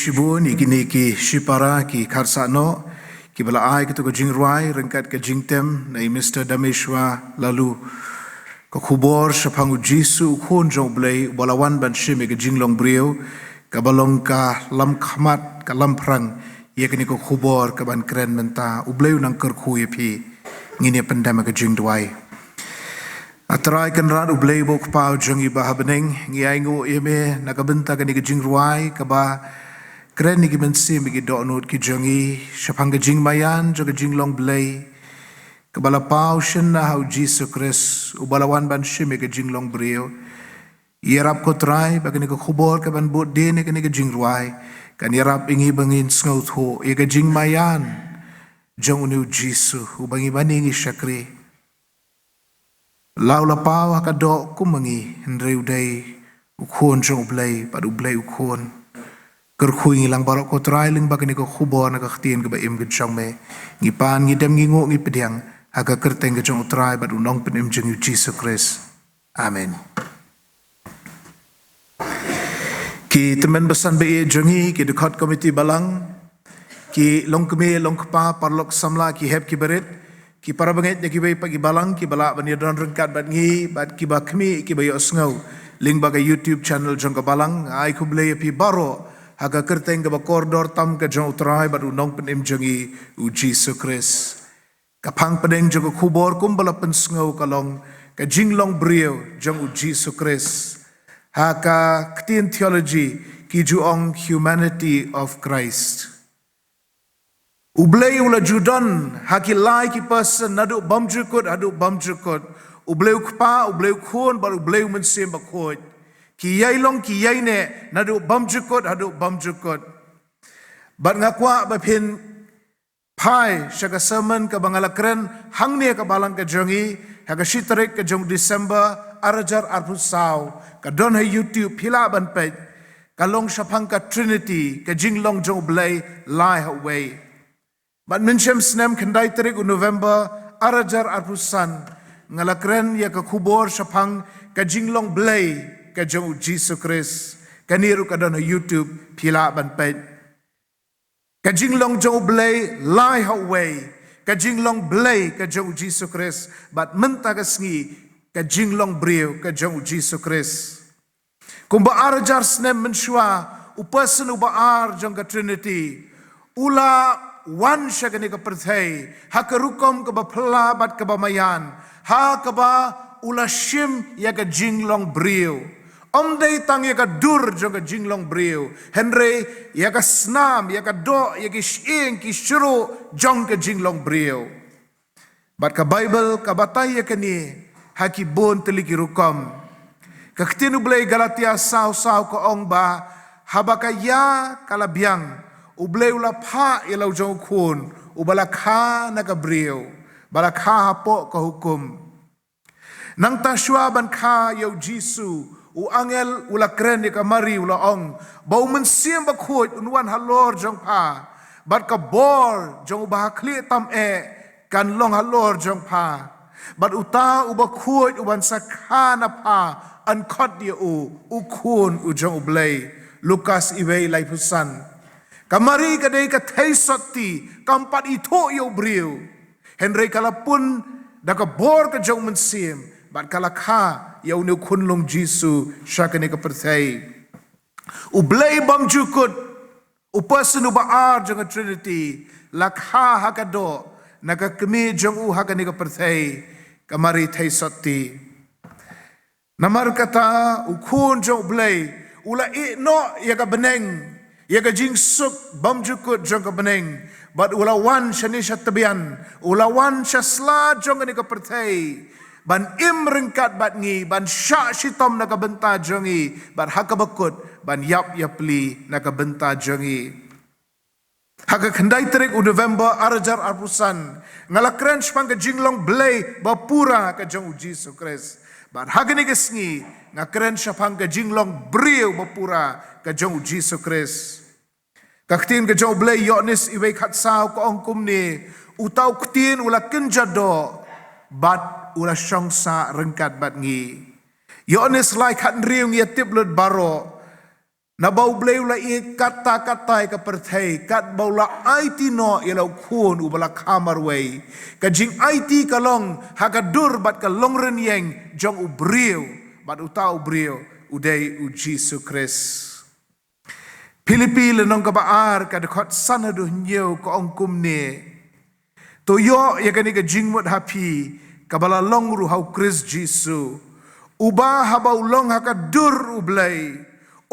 Shibun ïa kine ki shipara ki kharsah noh kiba la ai kato ka jingrwai ryngkat ka jingtem na i Mister Dameshwa Laloo. Ka khubor shaphang U Jisu U Khun jong U Blei uba la wan ban shim ïa ka jinglong briew, kaba long ka lamkhmat ka lamphrang ïa kane ka khubor kaban kren mynta. U Blei un nang kyrkhu ïa phi. Ngin ïa pyndem ïa ka jingduwai. A Trai Kynrad U Blei uba U Kpa jong ngi ba ha bneng, ngi ainguh ïa me na ka bynta kane ka jingrwai kaba kren ïa ki mynsiem bad ki dohnud ki jong ngi shaphang ka jingmaïan jong ka jinglong Blei kaba la paw shynna ha U Jisu Khrist uba la wan ban shim ïa ka jinglong briew. Ïarap ko Trai ba kane ka khubor kaban bud dien ïa kane ka jingrwai kan ïarap ïa ngi ba ngin sngewthuh ïa ka jingmaïan jong une U Jisu uba ngi mane ngi shakri. La u la paw ha ka doh kum ma ngi, hynrei u dei U Khun jong U Blei bad U Blei U Khun. Kyrkhu ïa ngi lang baroh ko Trai lyngba kane ka khubor na ka ktien kaba im ka jong me. Ngi pan, ngi dem, ngi nguh, ngi pdiang ha ka kyrteng ka jong U Trai bad U Nongpynim jong ngi U Jisu Khrist. Amen. Ki tymmen basan ba ïeit jong ngi, ki dkhot komiti balang, ki longkmie longkpa, paralok samla, ki hep ki barit, ki para bangeit na kiwei pat ki balang kiba lah ban ïadon ryngkat bad ngi bad kiba khmih kiba ïohsngew lyngba ka YouTube channel jong ka balang. Ai khublei ïa phi baroh ha ka kyrteng kaba kordor tam ka jong U Trai bad U Nongpynim jong ngi U Jisu Khrist. Ka phang pdeng jong ka khubor kumba la pynsngew ka long ka jinglong briew jong U Jisu Khrist. Ha ka ktien theology ki ju ong humanity of Christ. U Blei u la ju don ha ki lai ki person naduh bymjukut haduh bymjukut. U Blei U Kpa, U Blei U Khun bad U Blei U Mynsiem Bakhuid. Ki ïai long ki ïai neh naduh bymjukut haduh bymjukut. Bad nga kwah ba phin phai sha ka sermon kaba nga la kren hangne ha ka balang ka jong ngi ha ka shi tarik ka jong December ar hajar arphew saw, ka don ha YouTube, phi lah ban peit. Ka long shaphang ka Trinity, ka jinglong jong U Blei lai ha uwei. Bad mynshem snem khyndai tarik u November ar hajar arphew san, nga la kren ïa ka khubor shaphang ka jinglong Blei ka jong U Jisu Khrist. Kane ruh ka don ha YouTube, phi lah ban peit. Ka jinglong jong U Blei lai ha uwei, ka jinglong Blei ka jong U Jisu Khrist, bad mynta ka sngi ka jinglong briew ka jong U Jisu Khrist. Kumba ar hajar snem mynshuwa, u person uba ar jong ka Trinity u la wan sha kane ka pyrthei ha ka rukom kaba phylla bad kaba maïan, ha kaba u la shim ïa ka jinglong briew. Ym dei tang ïa ka dur jong ka jinglong briew, hynrei ïa ka snam, ïa ka doh, ïa ki shyieng ki shruh jong ka jinglong briew. Bad ka Baibl ka batai ïa kane ha ki bun tylli ki rukom. Ka ktien U Blei Galatia saw saw ka ong ba haba ka ïa ka la biang, U Blei u la phah ïa la u jong u khun uba la kha na ka briew, ba la kha hapoh ka hukum. Nangta shuwa ban kha ïa U Jisu, u angel u la kren ïa ka Mari, u la ong ba U Mynsiem Bakhuid un wan halor jong pha, bad ka bor jong uba ha khlieh tam eh kan long halor jong pha, bad uta uba khuid u ban sa kha na pha yn khot ïa u U Khun u jong U Blei. Lukas iwei laiphew san. Ka Mari ka dei ka theisotti, kam pat ithuh ïa u briew. Hynrei ka la pun da ka bor ka jong U Mynsiem bad ka la kha ïa une u khunlung Jisu sha kane ka pyrthei. U Blei bymjukut, u person uba ar jong ka Trinity, la kha ha ka doh na ka kmie jong u ha kane ka pyrthei, ka Mari theisotti. Namar kata U Khun jong U Blei u la ïeh noh ïa ka bneng, ïa ka jingsuk bymjukut jong ka bneng, bad u la wan shane sha tbian, u la wan sha sla jong kane ka pyrthei ban im ryngkat bad ngi, ban shah shitom na ka bynta jong ngi, bad ha kaba kut ban ïap ïapli na ka bynta jong ngi. Ha ka khyndai tarik u November ar hajar arphew san, nga la kren shaphang ka jinglong Blei ba pura ka jong U Jisu Khrist. Bad ha kane ka sngi nga kren shaphang ka jinglong briew ba pura ka jong U Jisu Khrist. Ka ktien ka jong U Blei, Ïoannis iwei khatsaw, ka ong kumne: Uta u ktien u la kynja doh bad u la shong sah ryngkat bad ngi. Ïoannis lai khathynriew, ngi ïa tip lut baroh. Naba U Blei u la ïeit katta katta ïa ka pyrthei, katba u la aiti noh ïa la u Khun uba la kha marwei. Ka jingaiti ka long ha ka dur bad ka long rynïeng jong u briew, bad uta u briew u dei U Jisu Khrist. Philippi lynnong kaba ar, ka dkhot san haduh hynñiew ka ong kumne: To ïoh ïa kane ka jingmut ha phi, kaba la long ruh ha U Khrist Jisu, uba haba u long ha ka dur U Blei,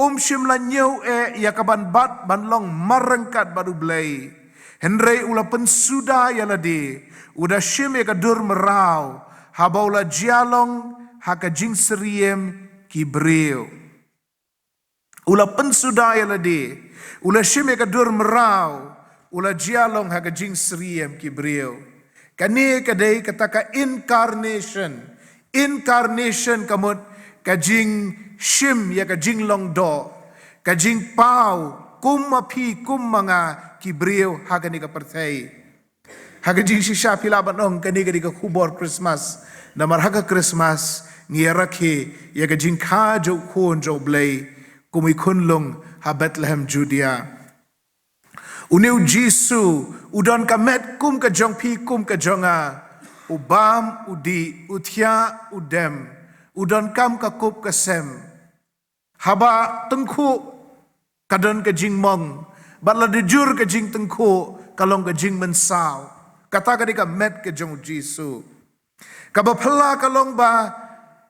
um shym la ñiew eh ïa kaban bat ban long marryngkat bad U Blei. Hynrei u la pynsuda ïa lade, u da shim ïa ka dur mraw, haba u la jia long ha ka jingsyriem ki briew. U la pynsuda ïa lade, u la shim ïa ka dur mraw, u la jia long ha ka jingsyriem ki briew. Kane ka dei kata ka incarnation. Incarnation ka mut ka jingshim ïa ka jinglong doh, ka jingpaw kum ma phi kum ma nga ki briew ha kane ka pyrthei. Ha ka jingshisha phi lah ban ong kane ka dei ka khubor Christmas. Namar ha ka Christmas ngi ïa rakhe ïa ka jingkha jong u Khun jong U Blei kum i khunlung ha Bethlehem Judea. Une U Jisu u don ka met kum ka jong phi kum ka jong nga. U bam, u dih, u thiah, u dem. U donkam ka kup ka sem. Haba tyngkhuh ka don ka jingmong, bad lada jur ka jingtyngkhuh ka long ka jingmynsaw. Kata ka dei ka met ka jong U Jisu. Kaba phylla ka long ba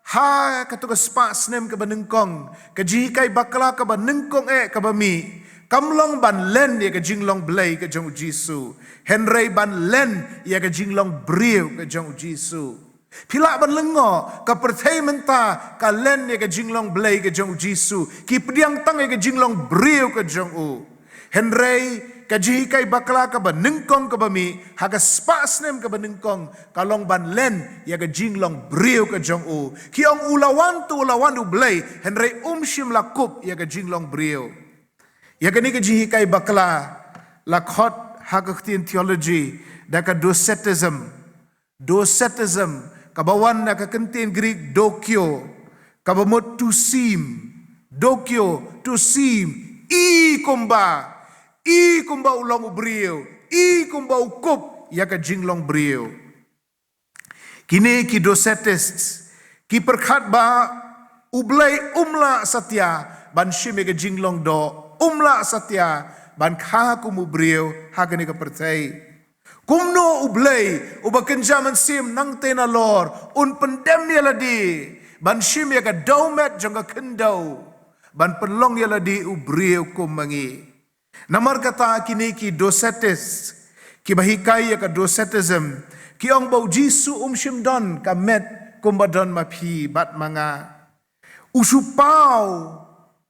ha kato ka spah snem kaba nyngkong, ka jinghikai bakla kaba nyngkong eh kaba mih kam long ban len ïa ka jinglong Blei ka jong U Jisu, hynrei ban len ïa ka jinglong briew ka jong U Jisu. Phi lah ban lyngngoh, ka pyrthei mynta ka len ïa ka jinglong Blei ka jong U Jisu, ki pdiang tang ïa ka jinglong briew ka jong u. Hynrei ka jinghikai bakla kaba nyngkong kaba mih ha ka spah snem kaba nyngkong ka long ban len ïa ka jinglong briew ka jong u. Ki ong u la wan to u la wan U Blei, hynrei um shym la kup ïa ka jinglong briew. Ïa kane ka jinghikai bakla la khot ha ka ktien theology da ka Docetism. Docetism, kaba wan na ka kyntien Greek dokio, kaba mut to seem. Dokio, to seem. I kumba, i kumba u long u briew, i kumba u kup ïa ka jinglong briew. Kine ki Docetists ki pyrkhat ba U Blei um lah satia ban shim ïa ka jinglong doh, um lah satia ban kha kum u briew ha kane ka pyrthei. Kumno U Blei uba kynja mynsiem nangtei nalor un pyndem ïa lade ban shim ïa ka dewmet jong ka khyndew ban pynlong ïa lade u briew kum ma ngi? Namar kata kine ki Docetists kiba hikai ïa ka Docetism ki ong ba U Jisu um shym don ka met kumba don ma phi bad ma nga. U shu paw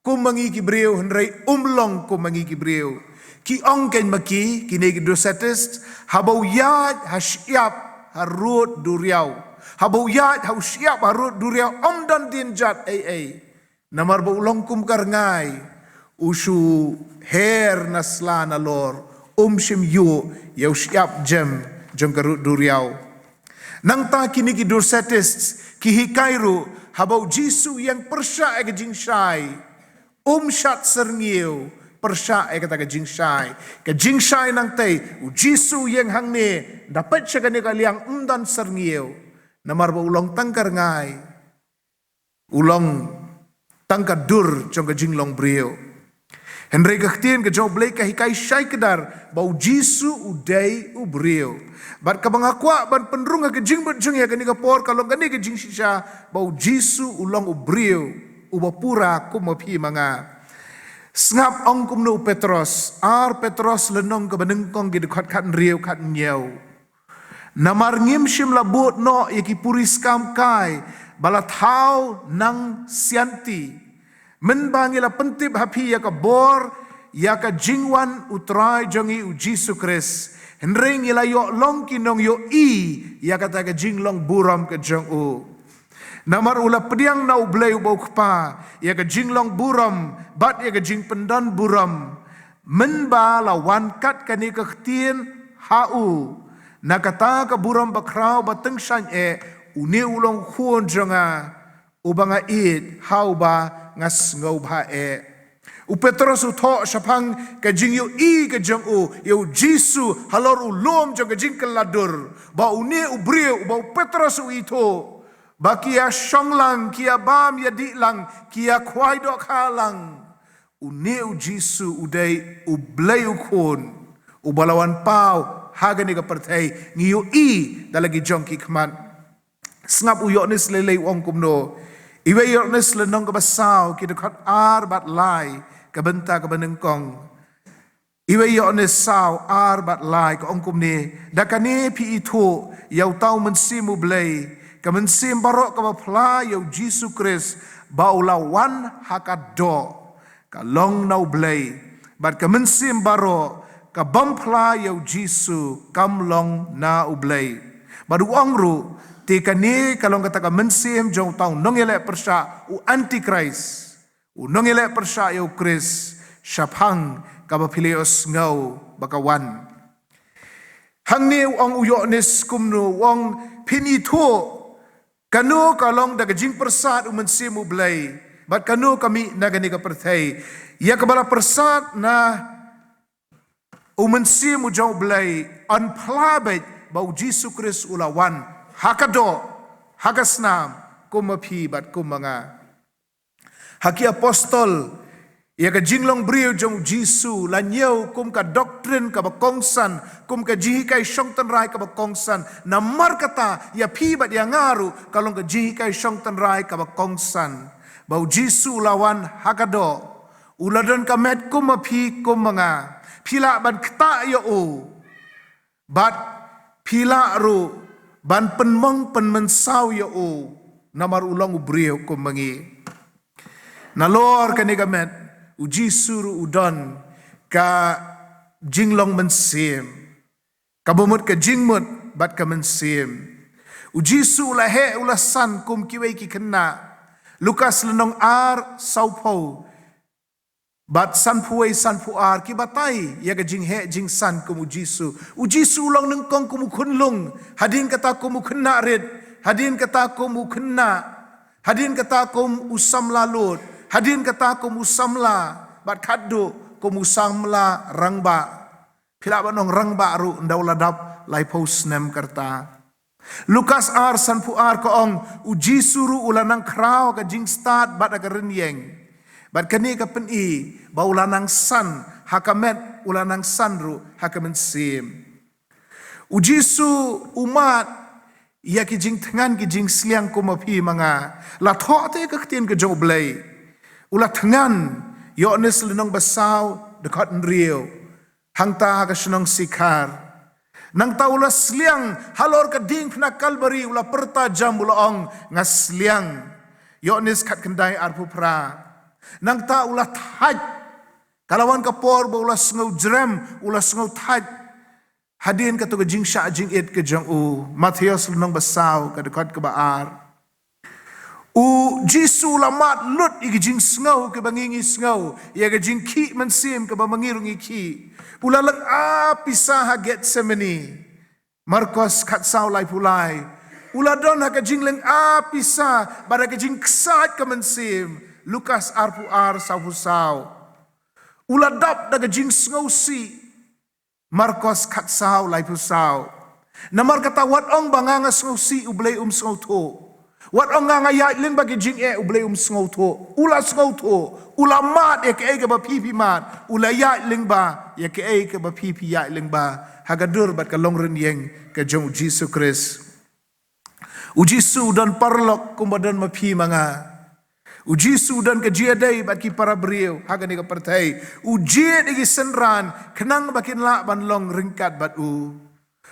kum ma ngi ki briew hynrei um long kum ma ngi ki briew. Ki ong kein ma ki, kine ki Docetists, haba u ïaid ha shyiap harud duriaw, haba u ïaid ha u shyiap harud duriaw ym don dien jat ei ei. Namar ba u long kum ka rngai, u shu her na sla nalor, um shym ïoh ïa u shyiap jem jong ka rud duriaw. Nangta kine ki Docetists ki hikai ruh haba U Jisu u ïeng pyrshah ïa ka jingshai, um shad syrngiew pyrshah ïa kata ka jingshai. Ka jingshai nangtei, U Jisu u ïeng hangne, da peit sha kane ka liang, ym don syrngiew. Namar ba u long tang ka rngai, u long tang ka dur jong ka jinglong briew. Hynrei ka ktien ka jong U Blei ka hikai shai kdar ba U Jisu u dei u briew. Bad kaba nga kwah ban pynrung ha ka jingmut jong ngi ha kane ka por ka long kane ka jingshisha ba U Jisu u long u briew uba pura kum ma phi ma nga. Sngap ong kumno u Petros, ar Petros lynnong kaba nyngkong ki dkhot khathynriew khathynñiew. Namar ngim shym la bud noh ïa ki puri skam kai ba la thaw nang sianti, mynba ngi la pyntip ha phi ïa ka bor ïa ka jingwan U Trai jong ngi U Jisu Khrist. Hynrei ngi la ïoh long ki nongïohi ïa kata ka jinglong burom ka jong u. Namar u la pdiang na U Blei uba U Kpa ïa ka jinglong burom bad ïa ka jingpyndon burom, mynba la wan kat kane ka ktien ha u: Na kata ka burom bakhraw ba tyngshaiñ eh, une u long u Khun jong nga uba nga ïeit, ha uba nga sngewbha eh. U Petros u thoh shaphang ka jingïohi ka jong u ïa u Jisu halor u lum jong ka jingkylla dur, ba une u briew uba u Petros u ithuh ba ki ïa shong lang, ki ïa bam ïa dih lang, ki ïa khwai dohkha lang. Une u Jisu u dei U Blei U Khun uba la wan paw ha kane ka pyrthei, ngi ïohi da la ki jong ki khmat. Sngap u Ïoannis lei lei u ong kumno. Iwei Ïoannis lynnong kaba saw, ki dkhot ar bad lai, ka bynta kaba nyngkong. Iwei Ïoannis saw, ar bad lai, ka ong kumne: Da kane phi ithuh ïa uta u Mynsiem U Blei, ka mynsiem baroh kaba phla ïa u Jisu Khrist ba u la wan ha ka doh, ka long na U Blei, bad ka mynsiem baroh ka bym phla ïa u Jisu kam long na U Blei. Bad u ong ruh, te kane ka long kata ka mynsiem jong uta u nongïaleh pyrshah, u Antikhrist, u nongïaleh pyrshah ïa u Khrist, shaphang kaba phi la ïohsngew ba ka wan. Hangne u ong u Ïoannis kumno, u ong phin ithuh kano ka long da ka jingpyrsad u Mynsiem U Blei, bad kano ka mih na kane ka pyrthei. Ïa kaba la pyrsad na u Mynsiem u jong U Blei yn phla beit ba u Jisu Khrist u la wan ha ka doh, ha ka snam, kum ma phi bad kum ma nga. Ha ki apostol, ïa ka jinglong briew jong u Jisu la ñiew kum ka doctrine kaba kongsan, kum ka jinghikai shong tynrai kaba kongsan. Namar kata ïa phi bad ïa nga ruh ka long ka jinghikai shong tynrai kaba kongsan, ba u Jisu u la wan ha ka doh, u la don ka met kum ma phi kum ma nga. Phi lah ban ktah ïa u, bad phi lah ruh ban pynmong pynmynsaw ïa u, namar u long u briew kum ma ngi. Nalor kane ka met, u Jisu ruh u don ka jinglong mynsiem, kaba mut ka jingmut bad ka mynsiem. U Jisu u la heh u la san kum kiwei ki khynnah. Lukas lynnong ar, sawphew bad sanphew wei, sanphew ar, ki batai ïa ka jingheh jingsan kum u Jisu. U Jisu u long nyngkong kum u khunlung, hadien kata kum u khynnah rit, hadien kata kum u khynnah, hadien kata kum u samla lud, hadien kata kum u samla, bad khatduh kum u samla rangbah. Phi lah ban ong rangbah ruh ynda u la dap laiphew snem ka rta. Lukas ar, sanphew ar ka ong, u Jisu ruh u la nang khraw ha ka jingstad bad ha ka rynïeng. Bad kane ka pyni ba u la nang san ha ka met, u la nang san ruh ha ka mynsiem. U Jisu u mad ïa ki jingthngan ki jingsliang kum ma phi ma nga. La thoh te ka ktien ka jong U Blei. U la thngan, Ïoannis lynnong ba saw, dkhot hynriew. Hangta ha ka shnong Sikhar. Nangta u la sliang halor ka diengphna Kalbari, u la pyrta jam, u la ong, nga sliang. Ïoannis khatkhyndai, arphew phra. Nangta u la thait. Ka la wan ka por ba u la sngew jrem, u la sngew thait. Hadien kato ka jingshah jingit ka jong u. Mathaios lynnong ba saw, ka dkhot kaba ar. U Jisu u la mad lut ïa ki jingsngew kiba ngi ngi sngew, ïa ka jingkhih mynsiem kaba ma ngi ruh ngi khih. U la lynga pisa ha Gethsemane. Markos khatsaw, laiphew lai. U la don ha ka jinglynga pisa bad ha ka jingksaid ka mynsiem. Lukas arphew ar, sawphew saw. U la dap da ka jingsngewsih. Markos khatsaw, laiphew saw. Namar kata wat ong ba nga nga sngewsih, U Blei um sngewthuh. Wat ong nga nga ïaid lyngba ki jingeh, U Blei um sngewthuh. U la sngewthuh. U la mad ïa kaei kaba phi phi mad. U la ïaid lyngba ïa kaei kaba phi phi ïaid lyngba. Ha ka dur bad ka long rynïeng ka jong u Jisu Khrist. U Jisu u don paralok kumba don ma phi ma nga. U Jisu u don ka jingïadei bad ki para briew ha kane ka pyrthei. U jied ïa ki synran khnang ba kin lah ban long ryngkat bad u.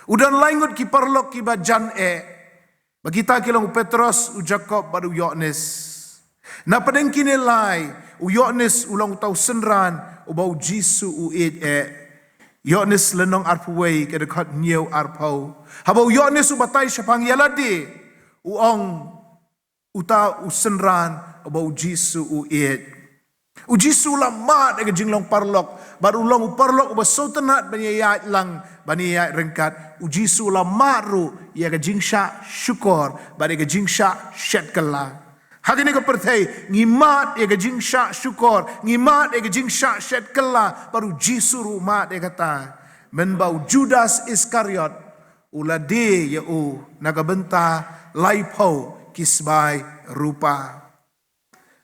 U don lai ngut ki paralok kiba jan eh. Ba kita ki long u Petros, u Jakob bad u Ïoannis. Na pdeng kine lai, u Ïoannis u long uta u synran uba u Jisu u ïeit eh. Ïoannis lynnong arphew wei, ka dkhot hynñiew arphew. Haba u Ïoannis u batai shaphang ïa lade, u ong uta u synran uba u Jisu u ïeit. U Jisu u la mad ïa ka jinglong paralok, bad u long u paralok uba sngewtynnat ban ïaid lang, ban ïaid ryngkat. U Jisu u la mad ruh ïa ka jingshah shukor bad ïa ka jingshah shet kylla. Ha kane ka pyrthei, ngi mad ïa ka jingshah shukor, ngi mad ïa ka jingshah shet kylla, bad u Jisu ruh u mad ïa kata. Mynba u Judas Iskariot, u la die ïa u, na ka bynta laiphew ki sbai rupa.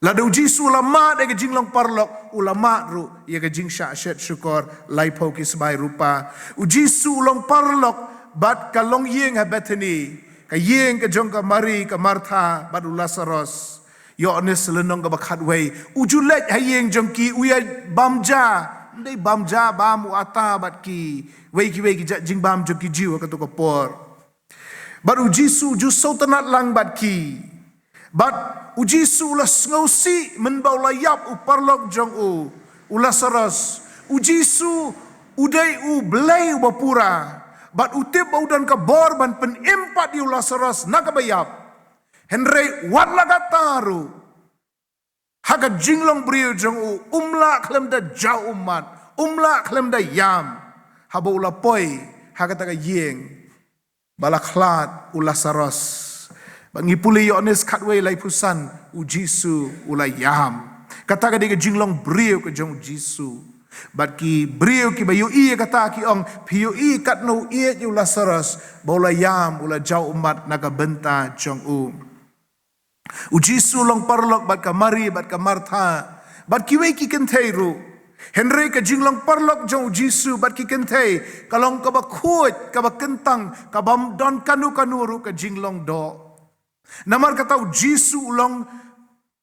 Lada u Jisu u la mad ïa ka jinglong paralok, u la mad ruh ïa ka jingshah shet shukor, laiphew ki sbai rupa. U Jisu u long paralok, bad ka longïing ha Bethani, ka ïing ka jong ka Mari, ka Martha, bad u Lasaros. Ïoannis lynnong kaba khatwei. U ju leit ha ïing jong ki, u ïa bam ja. Ym dei bam ja, bam u ata bad kiwei kiwei ki jait jingbam jong ki Jiw ha kato ka por. Bad u Jisu u ju sngewtynnad lang bad ki. Bad u Jisu u la sngewsih mynba u la ïap u paralok jong u, u Lasaros. U Jisu u dei u Blei uba pura. Bad u tip ba u don ka bor ban pynim pat ïa u Lasaros na kaba ïap. Hynrei wat la katta ruh, ha ka jinglong briew jong u, um lah khlem da jaw ummat, um lah khlem da ïam, haba u la poi ha kata ka ïing ba la khlad u Lasaros. Ba ngi pule Ïoannis khatwei laiphew san, u Jisu u la ïam. Kata ka dei ka jinglong briew ka jong u Jisu. Bad ki briew kiba ïohi ïa kata ki ong, phi ïohi katno u ïeit ïa u Lasaros, ba u la ïam, u la jaw ummat na ka bynta jong u. U Jisu u long paralok bad ka Mari, bad ka Martha, bad kiwei ki kynthei ruh. Hynrei ka jinglong paralok jong u Jisu bad ki kynthei, ka long kaba khuid, kaba kyntang, kabym don kano kano ruh ka jinglong doh. Namar kata u Jisu u long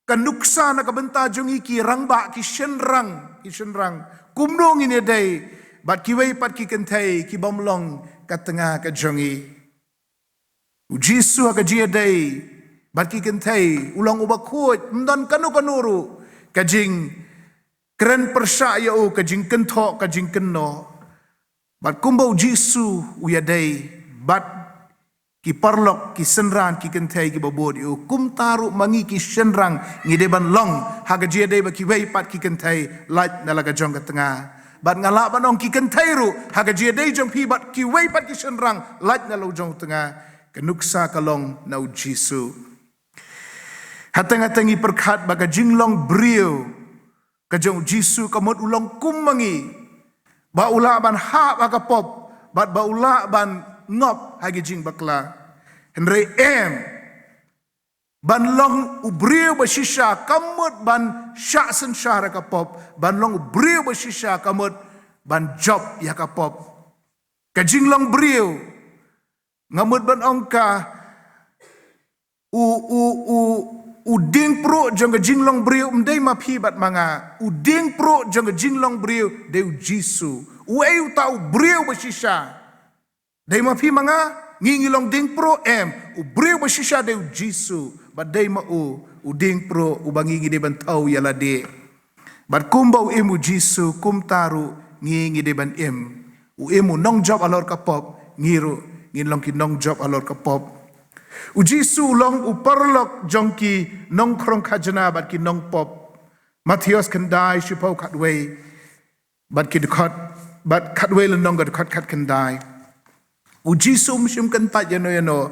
ka nuksa na ka bynta jong ngi ki rangbah, ki shynrang, ki shynrang. Kumno ngin ïadei bad kiwei pat ki kynthei kibym long ka tnga ka jong ngi. U Jisu ha ka jingïadei bad ki kynthei, u long uba khuid, ym don kano kano ruh ka jingkren pyrshah ïa u, ka jingkynthoh, ka jingkynnoh. Bad kumba u Jisu u ïadei bad ki paralok, ki synran, ki kynthei kiba bud ïa u, kumta ruh ma ngi ki shynrang ngi dei ban long ha ka jingïadei bad kiwei pat ki kynthei, lait na la ka jong ka tnga. Bad nga lah ban ong ki kynthei ruh, ha ka jingïadei jong phi bad kiwei pat ki shynrang, lait na la u jong u tnga, ka nuksa ka long na u Jisu. Hateng hateng ngi pyrkhat ba ka jinglong briew ka jong u Jisu ka mut u long kum ma ngi, ba u lah ban hap ha ka pop, bad ba u lah ban ngop ha ki jingbakla. Hynrei em, ban long u briew ba shisha ka mut ban shah synshar ha ka pop, ban long u briew ba shisha ka mut ban jop ïa ka pop. Ka jinglong briew, nga mut ban ong ka, u, u, u, u diengpruh jong ka jinglong briew ym dei ma phi bad ma nga. U diengpruh jong ka jinglong briew dei u Jisu. Uei uta u briew ba shisha? Dei ma phi ma nga, ngi ngi long diengpruh? Em, u briew ba shisha dei u Jisu, bad dei ma u, u diengpruh uba ngi ngi dei ban thaw ïa lade. Bad kumba u im u Jisu, kumta ruh ngi ngi dei ban im. U im u nongjop halor ka pop, ngi ruh ngin long ki nongjop halor ka pop. U Jisu u long u paralok jong ki nongkhrong khajna bad ki nongpop. Mathaios khyndai, shiphew khatwei, bad ki dkhot, bad khatwei lynnong ka dkhot khatkhyndai. U Jisu um shym kyntait ïano ïano.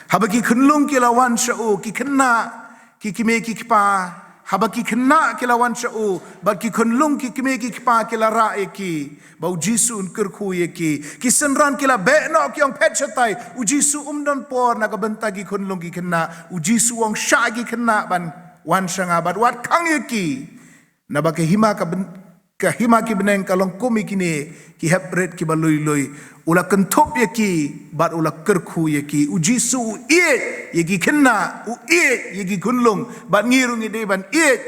Haba ki khunlung ki la wan sha u, ki khynnah, ki kmie ki kpa. Haba ki khynnah ki la wan sha u, bad ki khunlung, ki kmie ki kpa ki la rah ïa ki, ba u Jisu un kyrkhu ïa ki. Ki synran ki la beh noh, ki ong phet shatai. U Jisu um don por na ka bynta ki khunlung ki khynnah. U Jisu u ong shah ki khynnah ban wan sha nga, bad wat khang ïa ki. Naba ka hima ka byn-, ka hima ki bneng ka long kum ïa kine ki hep rit kiba lui lui. U la kynthup ïa ki, bad u la kyrkhu ïa ki. U Jisu u ïeit ïa ki khynnah, u ïeit ïa ki khunlung, bad ngi ruh ngi dei ban ïeit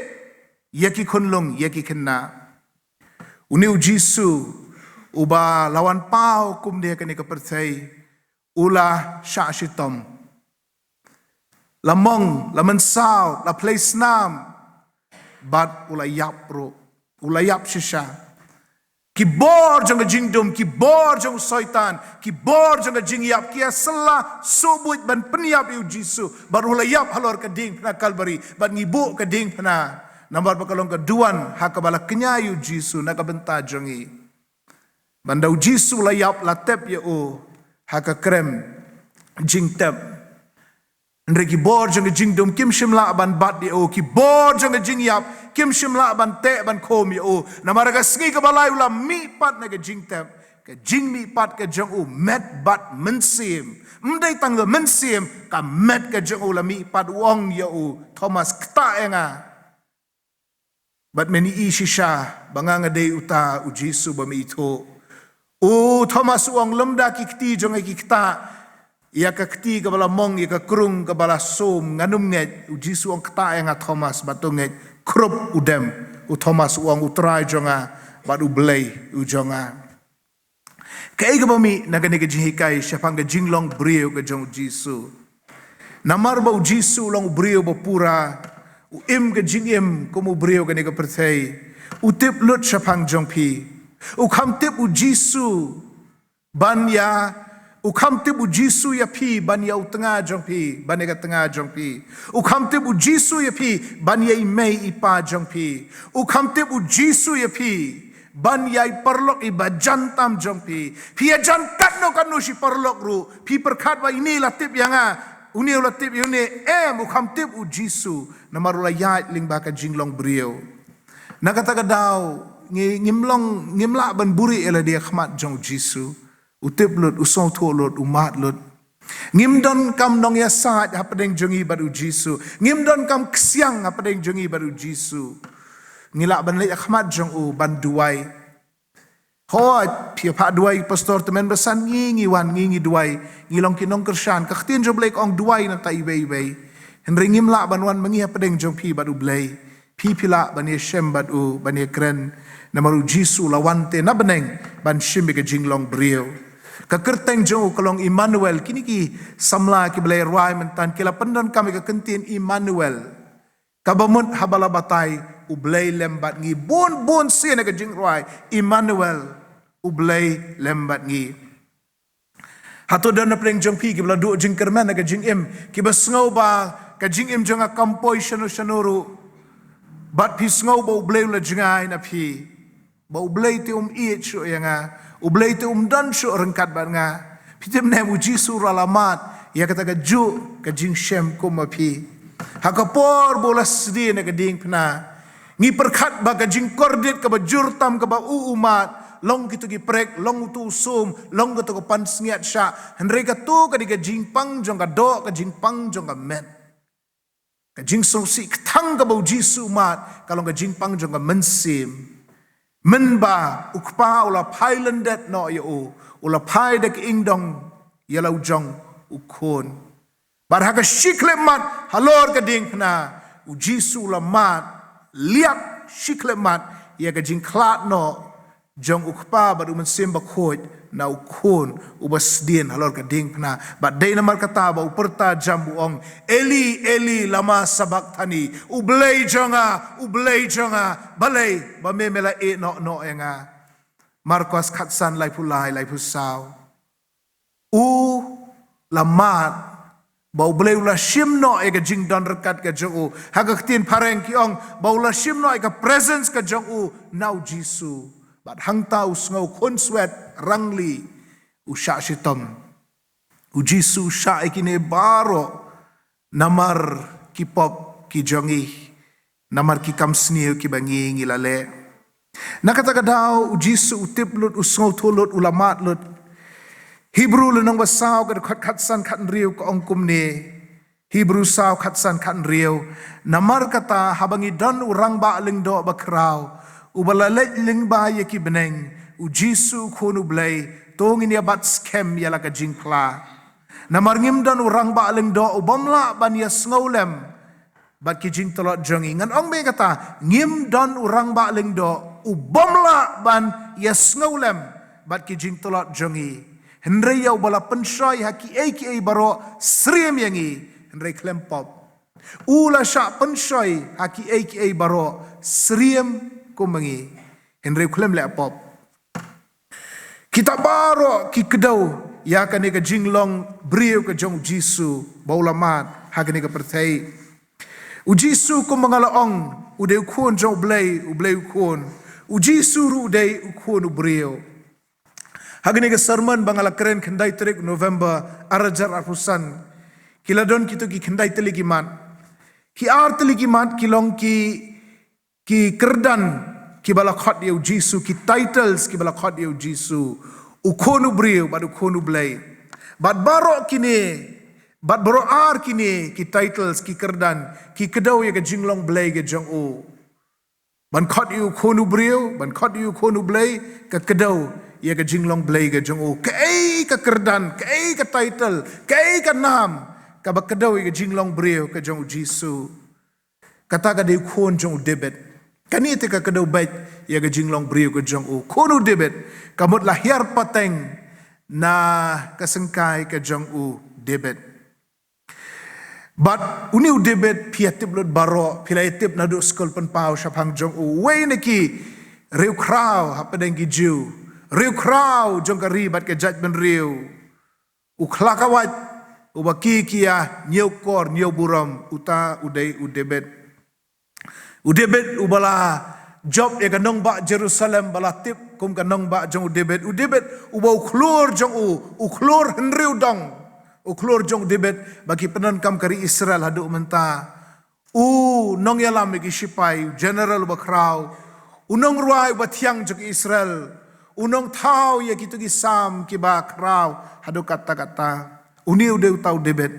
ïa ki khunlung, ïa ki khynnah. Une u Jisu uba la wan paw kumne ha kane ka pyrthei, u la shah shitom. La mong, la mynsaw, la plie snam, bad u la ïap ruh, u la ïap shisha. Ki bor jong ka jingdum, ki bor jong u Soitan, ki bor jong ka jingïap, ki ïa sla subuit ban pynïap ïa u Jisu, bad u la ïap halor ka diengphna Kalbari, bad ngi buh ka diengphna, namar ba ka long ka duwan ha kaba la kñia ïa u Jisu na ka bynta jong ngi. Ban da u Jisu la ïap, la tep ïa u ha ka krem jingtep. Hynrei ki bor jong ka jingdum kim shym lah ban bat ïa u, ki bor jong ka jingïap kim shym lah ban teh ban khum ïa u. Namar ka sngi kaba lai u la mihpat na ka jingtep. Ka jingmihpat ka jong u met bad mynsiem. Ym dei tang ka mynsiem, ka met ka jong u la mihpat, u ong ïa u Thomas, "Ktah ïa nga." Bad men ïohi shisha ba nga nga dei uta u Jisu ba me ithuh. U Thomas u ong, "Lymda ki kti jong nga ki ktah ïa ka kti kaba la mong, ïa ka krung kaba la sum, ngan ym ngeit." U Jisu u ong, "Ktah ïa nga Thomas, bad to ngeit." Khrup u dem. U Thomas u ong, "U Trai jong nga bad U Blei u jong nga." Kaei kaba mih na kane ka jinghikai shaphang ka jinglong briew ka jong u Jisu? Namar ba u Jisu u long u briew ba pura, u im ka jingim kum u briew kane ka pyrthei. U tip lut shaphang jong phi. U kham tip u Jisu ban ïa, u kham tip u Jisu ïa phi ban ïa u tnga jong phi, ban ïa ka tnga jong phi. U kham tip u Jisu ïa phi ban ïa i mei i pa jong phi. U kham tip u Jisu ïa phi ban ïa i paralok i bajan tam jong phi. Phi ïajan katno katno shi paralok ruh, phi pyrkhat ba ine la tip ïa nga, une u la tip ïa une. Em, u kham tip u Jisu, namar u la ïaid lyngba ka jinglong briew. Na kata ka daw, ngi, ngim long, ngim lah ban buhrieh ïa lade ha khmat jong u Jisu. U tip lut, u sngewthuh lut, u mad lut. Ngim donkam nongïasaid hapdeng jong ngi bad u Jisu. Ngim donkam ksiang hapdeng jong ngi bad u Jisu. Ngi lah ban leit ha khmat jong u ban duwai. Hooid, phi ïa phah duwai pastor, tymmen basan ngi, ngi wan, ngi, ngi duwai. Ngi long ki nongkyrshan, ka ktien jong U Blei ka ong duwai na bynta iwei ïa iwei. Hynrei ngim lah ban wan ma ngi hapdeng jong phi bad U Blei. Phi phi lah ban ïashem bad u, ban ïakren. Namar u Jisu u la wan te na bneng ban shim ïa ka jinglong briew. Ka kyrteng jong u ka long Immanuel, kine ki samla kiba la rwai mynta ki la pyndonkam ïa ka kyntien Immanuel. Kaba mut haba la batai, U Blei lem bad ngi. Bun bun sien ha ka jingrwai, Immanuel, U Blei lem bad ngi. Hato don napdeng jong phi kiba la duh jingkyrmen ha ka jingim, kiba sngew ba ka jingim jong nga kam poi shano shano ruh, bad phi sngew ba U Blei u la jngai na phi, ba U Blei te um ïeit shuh ïa nga, U Blei te um don shuh ryngkat bad nga? Phi tip ne em, u Jisu u la mad ïa kata kajuh ka jingshem kum ma phi. Ha ka por ba u la sdien ha ka diengphna, ngi pyrkhat ba ka jingkordit kaba jur tam kaba u u mad, long kito ki prek, long uto u sum, long kato ka pansngiat shah. Hynrei kato ka dei ka jingpang jong ka doh, ka jingpang jong ka met. Ka jingsngewsih kthang kaba u Jisu u mad ka long ka jingpang jong ka mynsiem. Mynba u Kpa u la phai lyndet noh ïa u, u la phai da ka ingdong ïa la u jong u Khun. Bad ha ka shi khyllipmat halor ka diengphna, u Jisu u la mad liak shi khyllipmat ïa ka jingkhlad noh jong u Kpa bad u Mynsiem Bakhuid na u Khun uba sdien halor ka diengphna. Bad dei namar kata ba u pyrta jam u ong, "Eli, Eli, lama sabakthani?" "U Blei jong nga, U Blei jong nga, balei ba me me la ïehnoh noh ïa nga?" Markos khatsan, laiphew lai, laiphew saw. U la mad ba U Blei u la shim noh ïa ka jingdon ryngkat ka jong u. Ha ka ktien phareng ki ong ba u la shim noh ïa ka presence ka jong u na u Jisu. Bad hangta u sngew khunswet rangli, u shah shitom. U Jisu u shah ïa kine baroh namar ki pop ki jong ngi, namar ki kam sniew kiba ngi ngi la leh. Na kata ka daw u Jisu u tip lut, u sngewthuh lut, u la mad lut. Hebru lynnong ba saw, ka dkhot khatsan khathynriew ka ong kumne. Hebru saw khatsan khathynriew. Namar kata haba ngi don u Rangbah Lyngdoh bakhraw uba la leit lyngba ïa ki bneng, u Jisu u Khun u Blei, to ngin ïa bat skhem ïa la ka jingphla. Namar ngim don u Rangbah Lyngdoh u bym lah ban ïa sngewlem bad ki jingtlot jong ngi. Ngan ong beit kata, ngim don u Rangbah Lyngdoh u bym lah ban ïa sngewlem bad ki jingtlot jong ngi. Hynrei ïa uba la pynshoi ha kiei kiei baroh syriem ïa ngi. Hynrei khlem pop. U la shah pynshoi ha kiei kiei baroh syriem kum ma ngi. Hynrei khlem leh pop. Kita baroh ki kdew ïa kane ka jinglong briew ka jong u Jisu ba u la mad ha kane ka pyrthei. U Jisu kumba nga la ong, u dei u Khun jong U Blei, U Blei u Khun. U Jisu ruh u dei u Khun u briew. Ha kane ka sermon ba nga la kren, khyndai tarik November arhajar arphew san, Ki la don kito ki khyndai tylli ki mat. Ki ar tylli ki mat ki long ki, ki kyrdan kiba la khot ïa u Jisu, ki titles kiba la khot ïa u Jisu. U Khun u briew, bad u Khun u Blei. Bad baroh kine, bad baroh ar kine, ki titles, ki kyrdan, ki kdew ïa ka jinglong Blei ka jong u. Ban khot ïa u Khun u briew, ban khot ïa u Khun u Blei, ka kdew ïa ka jinglong Blei ka jong u. Kaei ka kyrdan, kaei ka title, kaei ka nam, kaba kdew ïa ka jinglong briew ka jong u Jisu. Kata ka dei u khun jong u David. Kane te ka kdew beit ïa ka jinglong briew ka jong u. Khun u David, ka mut la hiar pateng na ka syngkai ka jong u David. Bad une u David phi ïa tip lut baroh, phi la ïa tip naduh skul pynpaw shaphang jong u. Uwei na ki riewkhraw hapdeng ki Jiw. Riewkhraw jong ka ri bad ka jaitbynriew. U khlakawait, uba ki ki ïa ñiewkor ñiewburom, uta u dei u David. U David uba la jop ïa ka nongbah Jerusalem ba la tip kum ka nongbah jong u David. U David uba u khlur jong u, u khlur hynriew dong. U khlur jong u David ba ki pyndonkam ka ri Israel haduh mynta. U nongïalam ïa ki shipai, u general uba khraw. U nongrwai uba thiang jong ki Israel. U nongthaw ïa kito ki Salm kiba khraw haduh katta katta. Une u dei uta u David.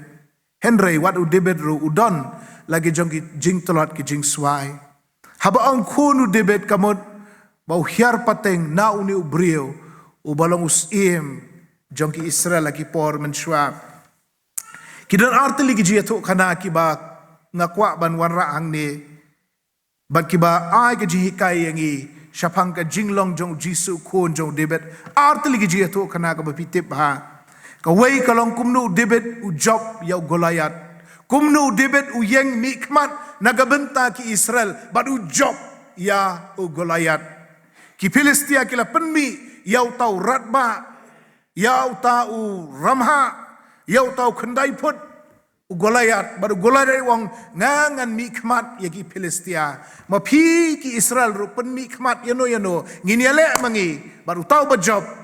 Hynrei wat u David ruh u don la ki jong ki jingtlot ki jingswai. Haba ong khun u David ka mut ba u hiar pateng na une u briew uba long u syiem jong ki Israel ha ki por mynshuwa. Ki don ar tylli ki jingïathuhkhana kiba nga kwah ban wanrah hangne. Bad kiba ai ka jinghikai ïa ngi shaphang ka jinglong jong u Jisu, khun jong u David. Ar tylli ki jingïathuhkhana kaba phi tip bha. Kawei ka long kumno u David u jop ïa u Goliath. Kumno u David u ïeng mihkhmat na ka bynta ki Israel bad u jop ïa u Goliath. Ki Philistia ki la pynmih ïa uta u radbah, ïa uta u ramhah, ïa uta u khyndai phut, u Goliath, bad u Goliath u ong, nga ngan mihkhmat ïa ki Philistia. Ma phi ki Israel ruh pynmihkhmat ïano ïano, ngin ïaleh ma ngi, bad uta uba jop.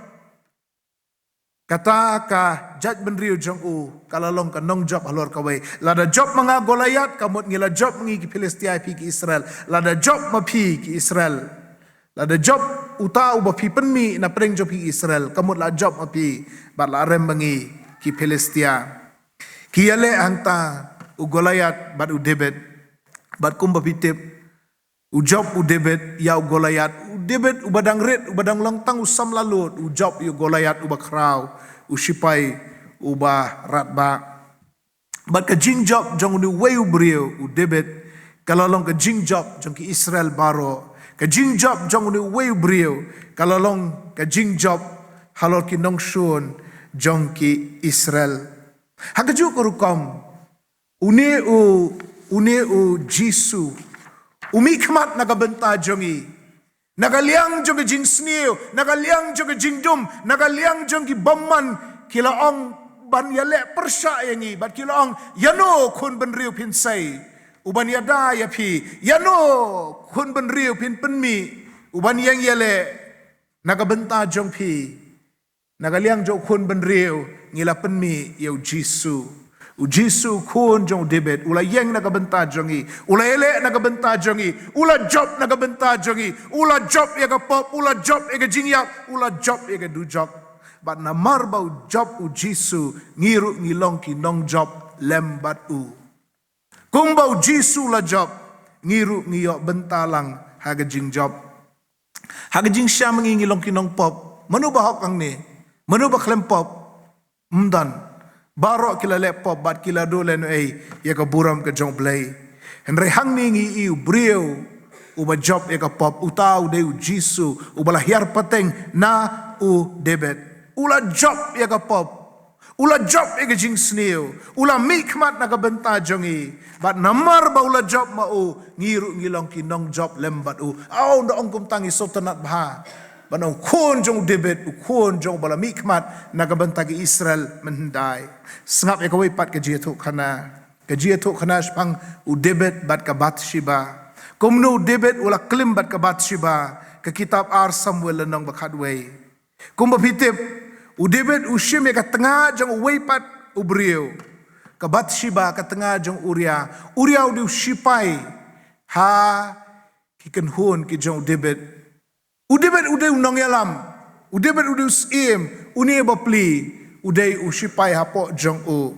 Kata ka jaitbynriew jong u, ka la long ka nongjop halor kawei. Lada jop ma nga Goliath, ka mut ngi la jop ma ngi ki Philistia ïa phi ki Israel. Lada jop ma phi ki Israel. Lada jop uta uba phi pynmih na pdeng jong phi Israel, ka mut la jop ma phi, bad la rem ma ngi ki Philistia. Ki ïaleh hangta u Goliath bad u David. Bad kumba phi tip, u jop u David ïa u Goliath. U David uba dang rit, uba dang long tang u samla lut, u jop ïa u Goliath uba khraw, u shipai uba radbah. Bad ka jingjop jong une uwei u briew u David, ka la long ka jingjop jong ki Israel baroh. Ka jingjop jong une uwei u briew, ka la long ka jingjop halor ki nongshun jong ki Israel. Ha kajuh ka rukom, une u, une u Jisu, u mihkhmat na ka bynta jong ngi. Na ka liang jong ka jingsniew, na ka liang jong ka jingdum, na ka liang jong ki bymman, ki la ong ban ïaleh pyrshah ïa ngi, bad ki la ong, ïano khun bynriew phin sei uban ïada ïa phi, ïano khun bynriew phin pynmih uban ïeng ïaleh na ka bynta jong phi. Na ka liang jong u khun bynriew, ngi la pynmih ïa u Jisu. U Jisu u khun jong u David, u la ïeng na ka bynta jong ngi. U la ïaleh na ka bynta jong ngi. U la jop na ka bynta jong ngi. U la jop ïa ka pop, u la jop ïa ka jingïap, u la jop ïa ka dujok. Bad namar ba u jop u Jisu, ngi ruh ngi long ki nongjop lem bad u. Kumba u Jisu u la jop, ngi ruh ngi ïoh bynta lang ha ka jingjop. Ha ka jingshem ngi ngi long ki nongpop. Mano ba hok hangne? Mano ba khlem pop? Ym don. Baroh ki la leh pop bad ki la duh lehnohei ïa ka burom ka jong u Blei. Hynrei hangne ngi ïohi u briew uba jop ïa ka pop, uta u dei u Jisu, uba la hiar pateng na u David. U la jop ïa ka pop. U la jop ïa ka jingsniew. U la mihkhmat na ka bynta jong ngi. Bad namar ba u la jop ma u, ngi ruh ngi long ki nongjop lem bad u. Aw, nda ong kumta ngi sngewtynnat bha. Bad u khun jong u David, u khun jong uba la mihkhmat na ka bynta ki Israel mynhyndai. Sngap ïa kawei pat ka jingïathuhkhana. Ka jingïathuhkhana shaphang u David bad ka Bathsheba. Kumno u David u la klim bad ka Bathsheba, ka kitab ar Samuel lynnong ba khatwei. Kumba phi tip, u David u shim ïa ka tnga jong uwei pat u briew. ka Bathsheba ka tnga jong u Uria. Uria u dei u shipai ha ki kynhun ki jong u David. U David u dei u nongïalam. U David u dei u syiem. Une bapli u dei u shipai hapoh jong u.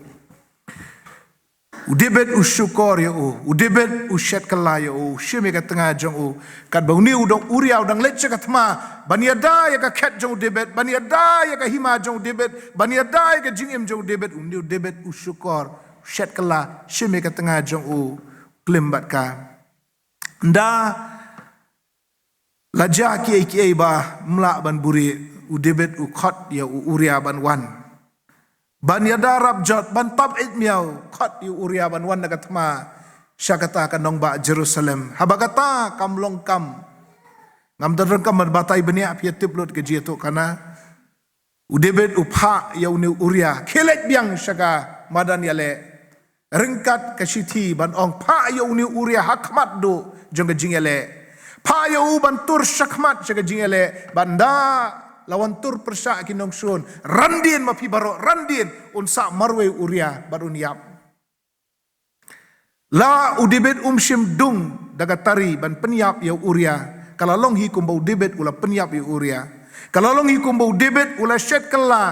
U David u shukor ïa u. U David u shet kylla ïa u. U shim ïa ka tnga jong u. Katba une u dong Uria u dang leit sha ka thma ban ïada ïa ka khet jong u David, ban ïada ïa ka hima jong u David, ban ïada ïa ka jingim jong u David, une u David u shukor, u shet kylla, shim ïa ka tnga jong u, klim bad ka. Ynda la jia kiei kiei ba ym lah ban buhrieh, u David u khot ïa u Uria ban wan. Ban ïada rap jot, ban tap eit miaw, khot ïa u Uria ban wan na ka thma sha kata ka nongbah Jerusalem. Haba kata kam long kam. Ngam da donkam ban batai bniah, phi ïa tip lut ka jingïathuhkhana. U David u phah ïa une u Uria, khie leit biang sha ka madan ïaleh. Ryngkat ka shithi ban ong, phah ïa une u Uria ha khmat duh jong ka jingïaleh. Phah ïa u ban tur sha khmat sha ka jingïaleh. Bad ynda la wan tur pyrshah ki nongshun, ran dien ma phi baroh, ran dien, un sah marwei u Uria bad un ïap. La u David um shym dung da ka tari ban pynïap ïa u Uria. Ka la long hi kumba u David u la pynïap ïa u Uria. Ka la long hi kumba u David u la shet kylla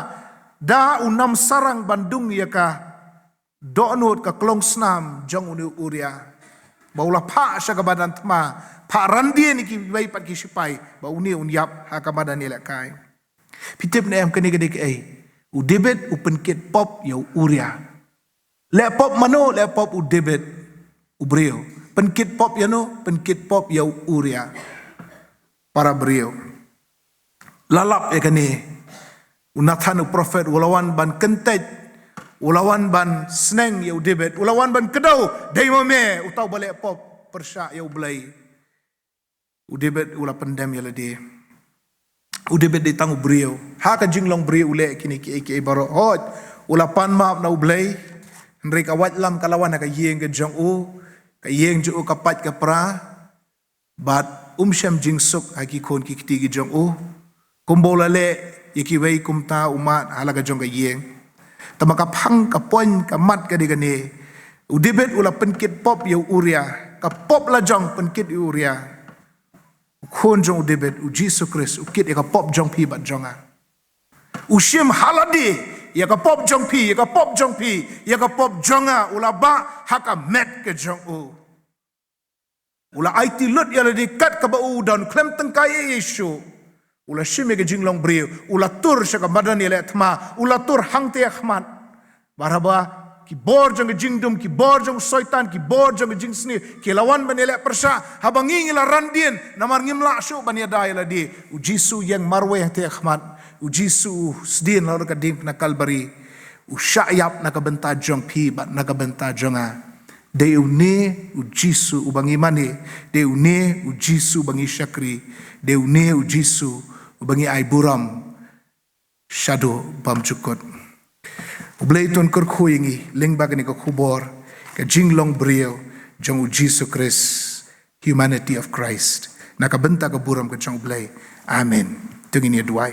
da u nam sarang ban dung ïa ka dohnud, ka klong snam jong une u Uria. Ba u la phah sha ka madan thma, phah ran dien ïa kiwei pat ki shipai ba une un ïap ha ka madan ïalehkai. Phi tip ne em kane ka dei kaei? U David u pynkit pop ïa u Uria. Leh pop mano? Leh pop u David, u briew. Pynkit pop ïano? Pynkit pop ïa u Uria. Para briew. La lap ïa kane. U Nathan u prophet u la wan ban kyntait, u la wan ban sneng ïa u David, u la wan ban kdew, dei ma me uta uba leh pop pyrshah ïa U Blei. U David u la pyndem ïa lade. U David dei tang u briew. Ha ka jinglong briew u leh kine kiei kiei baroh. Hooid, u la pan map na U Blei. Hynrei ka waitlam ka la wan ha ka ïing ka jong u. Ka ïing jong u ka pait ka pra. Bad um shem jingsuk ha ki khun ki kti ki jong u. Kumba u la leh ïa kiwei kumta u mad ha la ka jong ka ïing. Tangba ka phang, ka point, ka mat ka dei kane. U David u la pynkit pop ïa u Uria. Ka pop la jong pynkit ïa u Uria. U Khun jong u David, u Jisu Khrist, u kit ïa ka pop jong phi bad jong nga. U shim ha lade ïa ka pop jong phi, ïa ka pop jong phi, ïa ka pop jong nga, u la bah ha ka met ka jong u. U la aiti lut ïa lade kat kaba u don, khlem tyngkai ei ei shuh. U la shim ïa ka jinglong briew, u la tur sha ka madan ïaleh thma, u la tur hangta ha khmat. Bad haba ki bor jong ka jingdum, ki bor jong u Soitan, ki bor jong ka jingsniew ki la wan ban ïaleh pyrshah, haba ngi ngi la ran dien, namar ngim lah shuh ban ïada ïa lade, u Jisu u ïeng marwei hangta ha khmat, u Jisu u sdien halor ka diengphna Kalbari, u shah ïap na ka bynta jong phi bad na ka bynta jong nga. Dei une u Jisu uba ngi mane, dei une u Jisu uba ngi shakri, dei une u Jisu uba ngi ai burom shaduh bymjukut. U Blei un kyrkhu ïa ngi lyngba kane ka khubor, ka jinglong briew jong u Jisu Khrist, humanity of Christ. Na ka bynta ka burom ka jong u Blei. Amen. To ngin ïa duwai.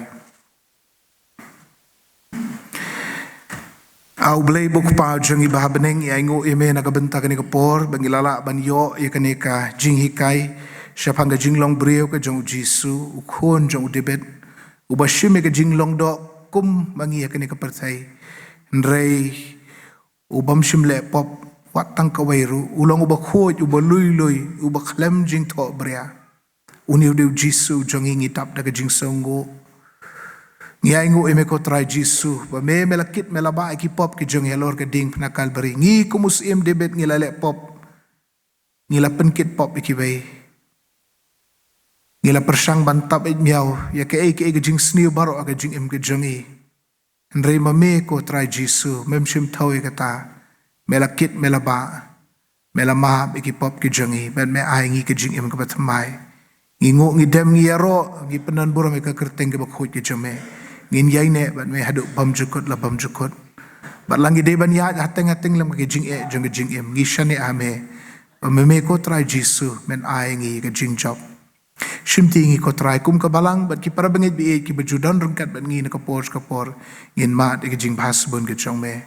A U Blei ba u Kpa jong ngi ba ha bneng, ngi ainguh ïa me na ka bynta kane ka por ba ngi la lah ban ïoh ïa kane ka jinghikai shaphang ka jinglong briew ka jong u Jisu, u Khun jong u David, uba shim ïa ka jinglong doh kum ma ngi ha kane ka pyrthei. Hynrei u bym shym leh pop wat tang kawei ruh, u long uba khuid, uba lui lui, uba khlem jingthohbria. Une u dei u Jisu jong ngi, ngi dap da ka jingsngewnguh. Ngi ainguh ïa me ko Trai Jisu, ba me, me la kit, me la bah ïa ki pop ki jong ngi halor ka diengphna Kalbari. Ngi kum u Syiem David ngi la leh pop. Ngi la pynkit pop ïa kiwei. Ngi la pyrshang ban tap eit miaw ïa kaei kaei ka jingsniew baroh ha ka jingim ka jong ngi. Hynrei ma me ko Trai Jisu, mem shim thaw ïa kata. Me la kit, me la bah. Me la map ïa ki pop ki jong ngi, bad me ai ngi ka jingim kaba thymmai. Ngi nguh, ngi dem, ngi ïaroh, ngi pyndonburom ïa ka kyrteng kaba khuid ka jong me. Ngin ïaineh bad me haduh bymjukut la bymjukut. Bad la ngi dei ban ïaid hateng hateng lem ka jingeh jong ka jingim, ngi shaniah ha me. Ba ma me ko Trai Jisu men ai ngi ka jingjop. Shimti ngi ko Trai kum ka balang bad ki para bangeit ba ïeit kiba ju don ryngkat bad ngi na ka por sha ka por, ngin mad ïa ka jingbha sbun ka jong me.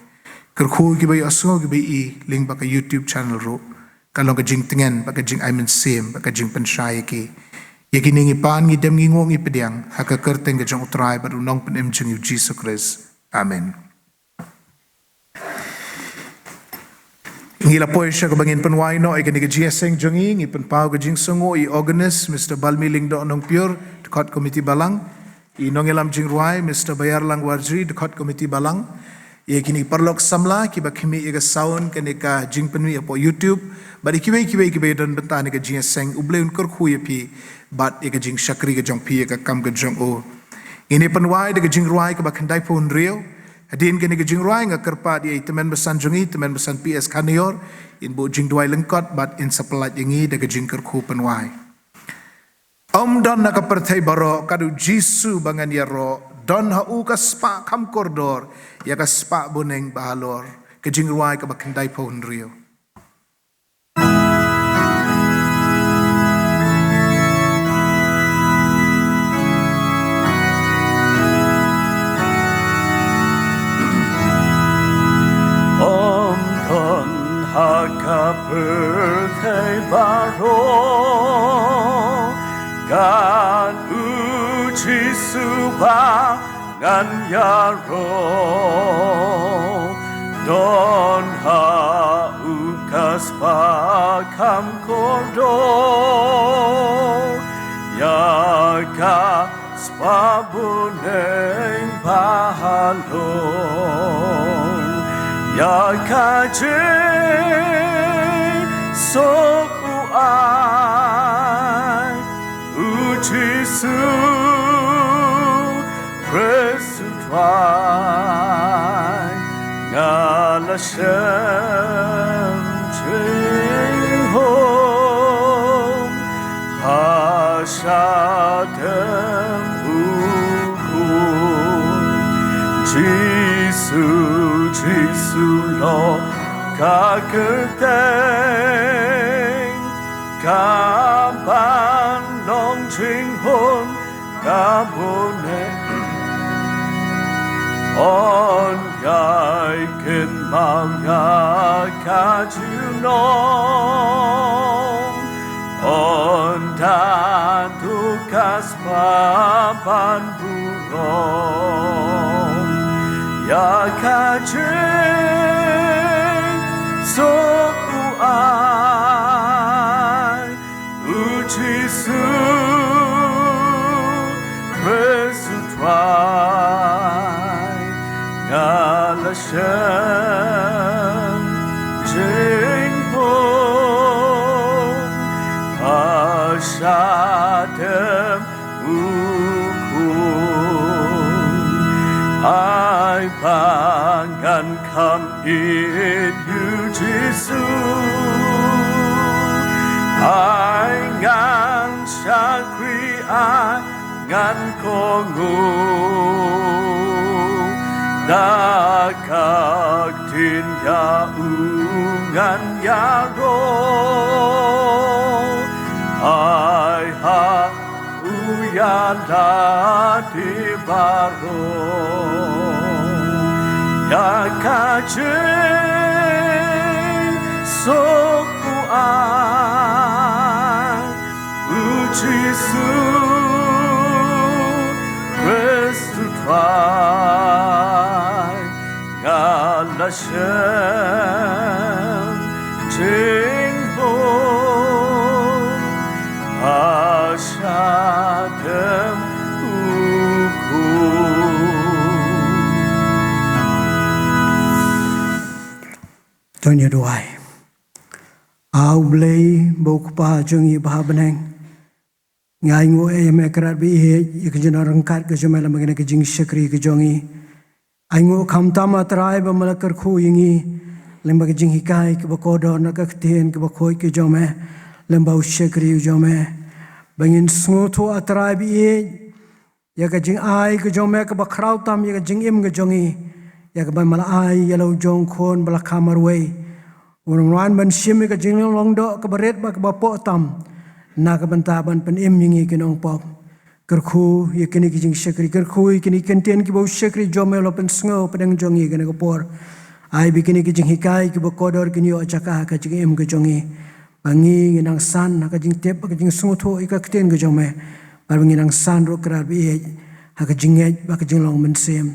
Kyrkhu kiba ïohsngew kiba ïohi lyngba ka YouTube channel ruh. Ka long ka jingtngen bad ka jingai mynsiem bad ka jingpynshai ïa ki. Ïa kine ngi pan, ngi dem, ngi nguh, ngi pdiang ha ka kyrteng ka jong U Trai bad U Nongpynim jong ngi U Jisu Khrist. Amen. Ngi la poi sha kaba ngin pynwai noh ïa kane ka jingïaseng jong ngi. Ngi pynpaw ka jingsngewnguh ïa i organist Mister Balmi Lyngdoh Nongpyiur, dkhot komiti balang, i nongïalam jingrwai Mister Bayarlang Warjri, dkhot komiti balang, ïa kine ki paralok samla kiba khmih ïa ka sound kane ka jingpynmih hapoh YouTube, bad ïa kiwei kiwei kiba ïadon bynta ha kane ka jingïaseng. U Blei un kyrkhu ïa phi bad ïa ka jingshakri ka jong phi ïa ka kam ka jong u. Ngin ïa pynwai da ka jingrwai kaba khyndaiphew hynriew. Hadien kane ka jingrwai nga kyrpad ïa i tymmen basan jong ngi, tymmen basan P S Khanior, in buh jingduwai lyngkot bad in sa pyllait ïa ngi da ka jingkyrkhu pynwai. Ym don ha ka pyrthei baroh, kat U Jisu ba ngan ïaroh, don ha u ka spah kham kordor, ïa ka spah bneng ba halor. Ka jingrwai kaba khyndaiphew hynriew. Ym don ha ka pyrthei baroh, kat U Jisu ba ngan ïaroh, don ha u ka spah kham kordor, ïa ka spah bneng ba halor, ïa ka jingsuk u ai, U Jisu Khrist U Trai, nga la shem jinghun ha shadem u khun. Jisu, Jisu, long ka kyrteng kaban long jinghun ka bneng. Yn ïai kynmaw ïa ka junom, ynda duk ka spah ban burom, ïa ka jingsuk u ai, U Jisu Khrist U Trai, nga la shem jinghun ha shadem u khun. Ai ba ngan kham ïeit ïa U Jisu, ai ngan shakri, ai ngan kohnguh, da ka ktien ïa u ngan ïaroh, ai ha u ïa lade baroh, ïa ka jingsuk u ai, U Jisu Khrist U Trai, nga la shem jinghun ha shadem u khun. To ngin ïa duwai. A U Blei ba u Kpa jong ngi ba ha bneng, ngi ainguh ïa me Kynrad ba ïeit ïa ka jingrangkat ka jong me lem bad kane ka jingshakri ka jong ngi. Ainguh khamtam A Trai ba me la kyrkhu ïa ngi lem bad ka jinghikai kaba kordor na ka ktien kaba khuid ka jong me lem bad u shakri u jong me, ba ngin sngewthuh A Trai ba ïeit ïa ka jingai ka jong me kaba khraw tam ïa ka jingim ka jong ngi, ïa kaba me la ai ïa la u jong khun ba la kha marwei, u nongwan ban shim ïa ka jinglong doh kaba rit bad kaba poh tam na ka bynta ban pynim ïa ngi ki nongpop. Kyrkhu ïa kine ki jingshakri, kyrkhu ïa kine ki kyntien kiba u shakri jong me u la pynsngew hapdeng jong ngi kane ka por. Ai ba kine ki jinghikai kiba kordor kin ïoh jaka ha ka jingim ka jong ngi, ba ngi ngi nang san ha ka jingtip, ha ka jingsngewthuh ïa ka ktien ka jong me, ba ngi nang san ruh krat baieit ha ka jingngeit bad ka jinglong mynsiem.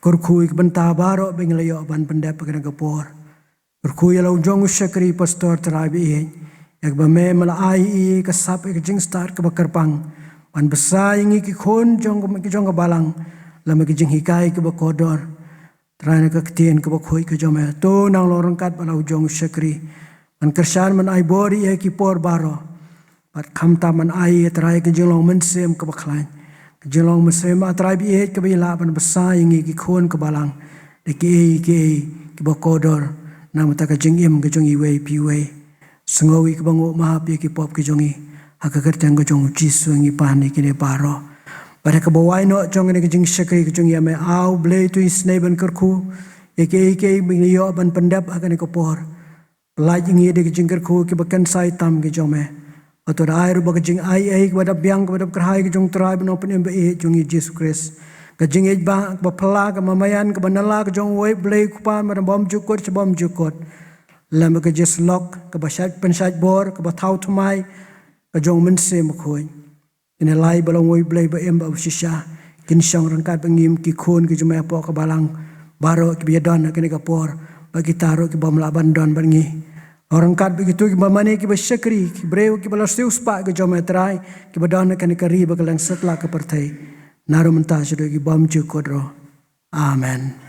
Kyrkhu ïa ki bynta baroh ba ngi la ïoh ban pyndep ha kane ka por. Kyrkhu ïa la u jong u shakri pastor Trai baieit, ïa kaba me me la ai ïa ka sap ïa ka jingstad kaba kyrpang ban bsa ïa ngi ki khun jong ka, jong ka balang lem bad ki jinghikai kiba kordor. Trai, na ka ktien kaba khuid ka jong me, to nang long ryngkat bad la u jong u shakri ban kyrshan, ban ai bor ïa ki por baroh. Bad khamtam ban ai ïa Trai ka jinglong mynsiem kaba khlaiñ, ka jinglong mynsiem, A Trai baieit, kaba ïa lah ban bsa ïa ngi ki khun ka balang da kiei kiei kiba kordor na ka bynta ka jingim ka jong iwei pa iwei. Sngew ïa kiba nguh map ïa ki pop ki jong ngi. Ha ka kyrteng ka jong u Jisu ngi pan ïa kine baroh. Bad ha kaba wai noh jong kane ka jingshakri ka jong ngi, ïa me, A Blei, to isynei ban kyrkhu ïa kiei kiei ba ngi ïoh ban pyndep ha kane ka por. Pyllait ïa ngi da ki jingkyrkhu kiba kynsai tam ki jong me. Bad to da ai ruh ba ka jingaiei kaba dap biang, kaba dap kyrhai ka jong u Trai ba Nongpynim baieit jong ngi Jisu Khrist, ka jingïeit ba kaba phylla, kaba maïan, kaba nylla ka jong uwei U Blei U Kpa, ba na bymjukut sha bymjukut, lem bad ka jingïasyllok kaba shait pynshait bor, kaba thaw thymmai ka jong U Mynsiem Bakhuid. Kine lai ba long uwei U Blei ba im bad ba shisha kin shong ryngkat bad ngi, ki khun ki jong me hapoh ka balang baroh kiba ïadon ha kane ka por, bad kita ruh ki bym lah ban don bad ngi. Long ryngkat bad kito kiba mane, kiba shakri, ki briew kiba la siewspah ka jong me Trai, kiba don ha kane ka ri bad kylleng satlak ka pyrthei, naduh mynta shaduh ki bymjukut ruh. Amen.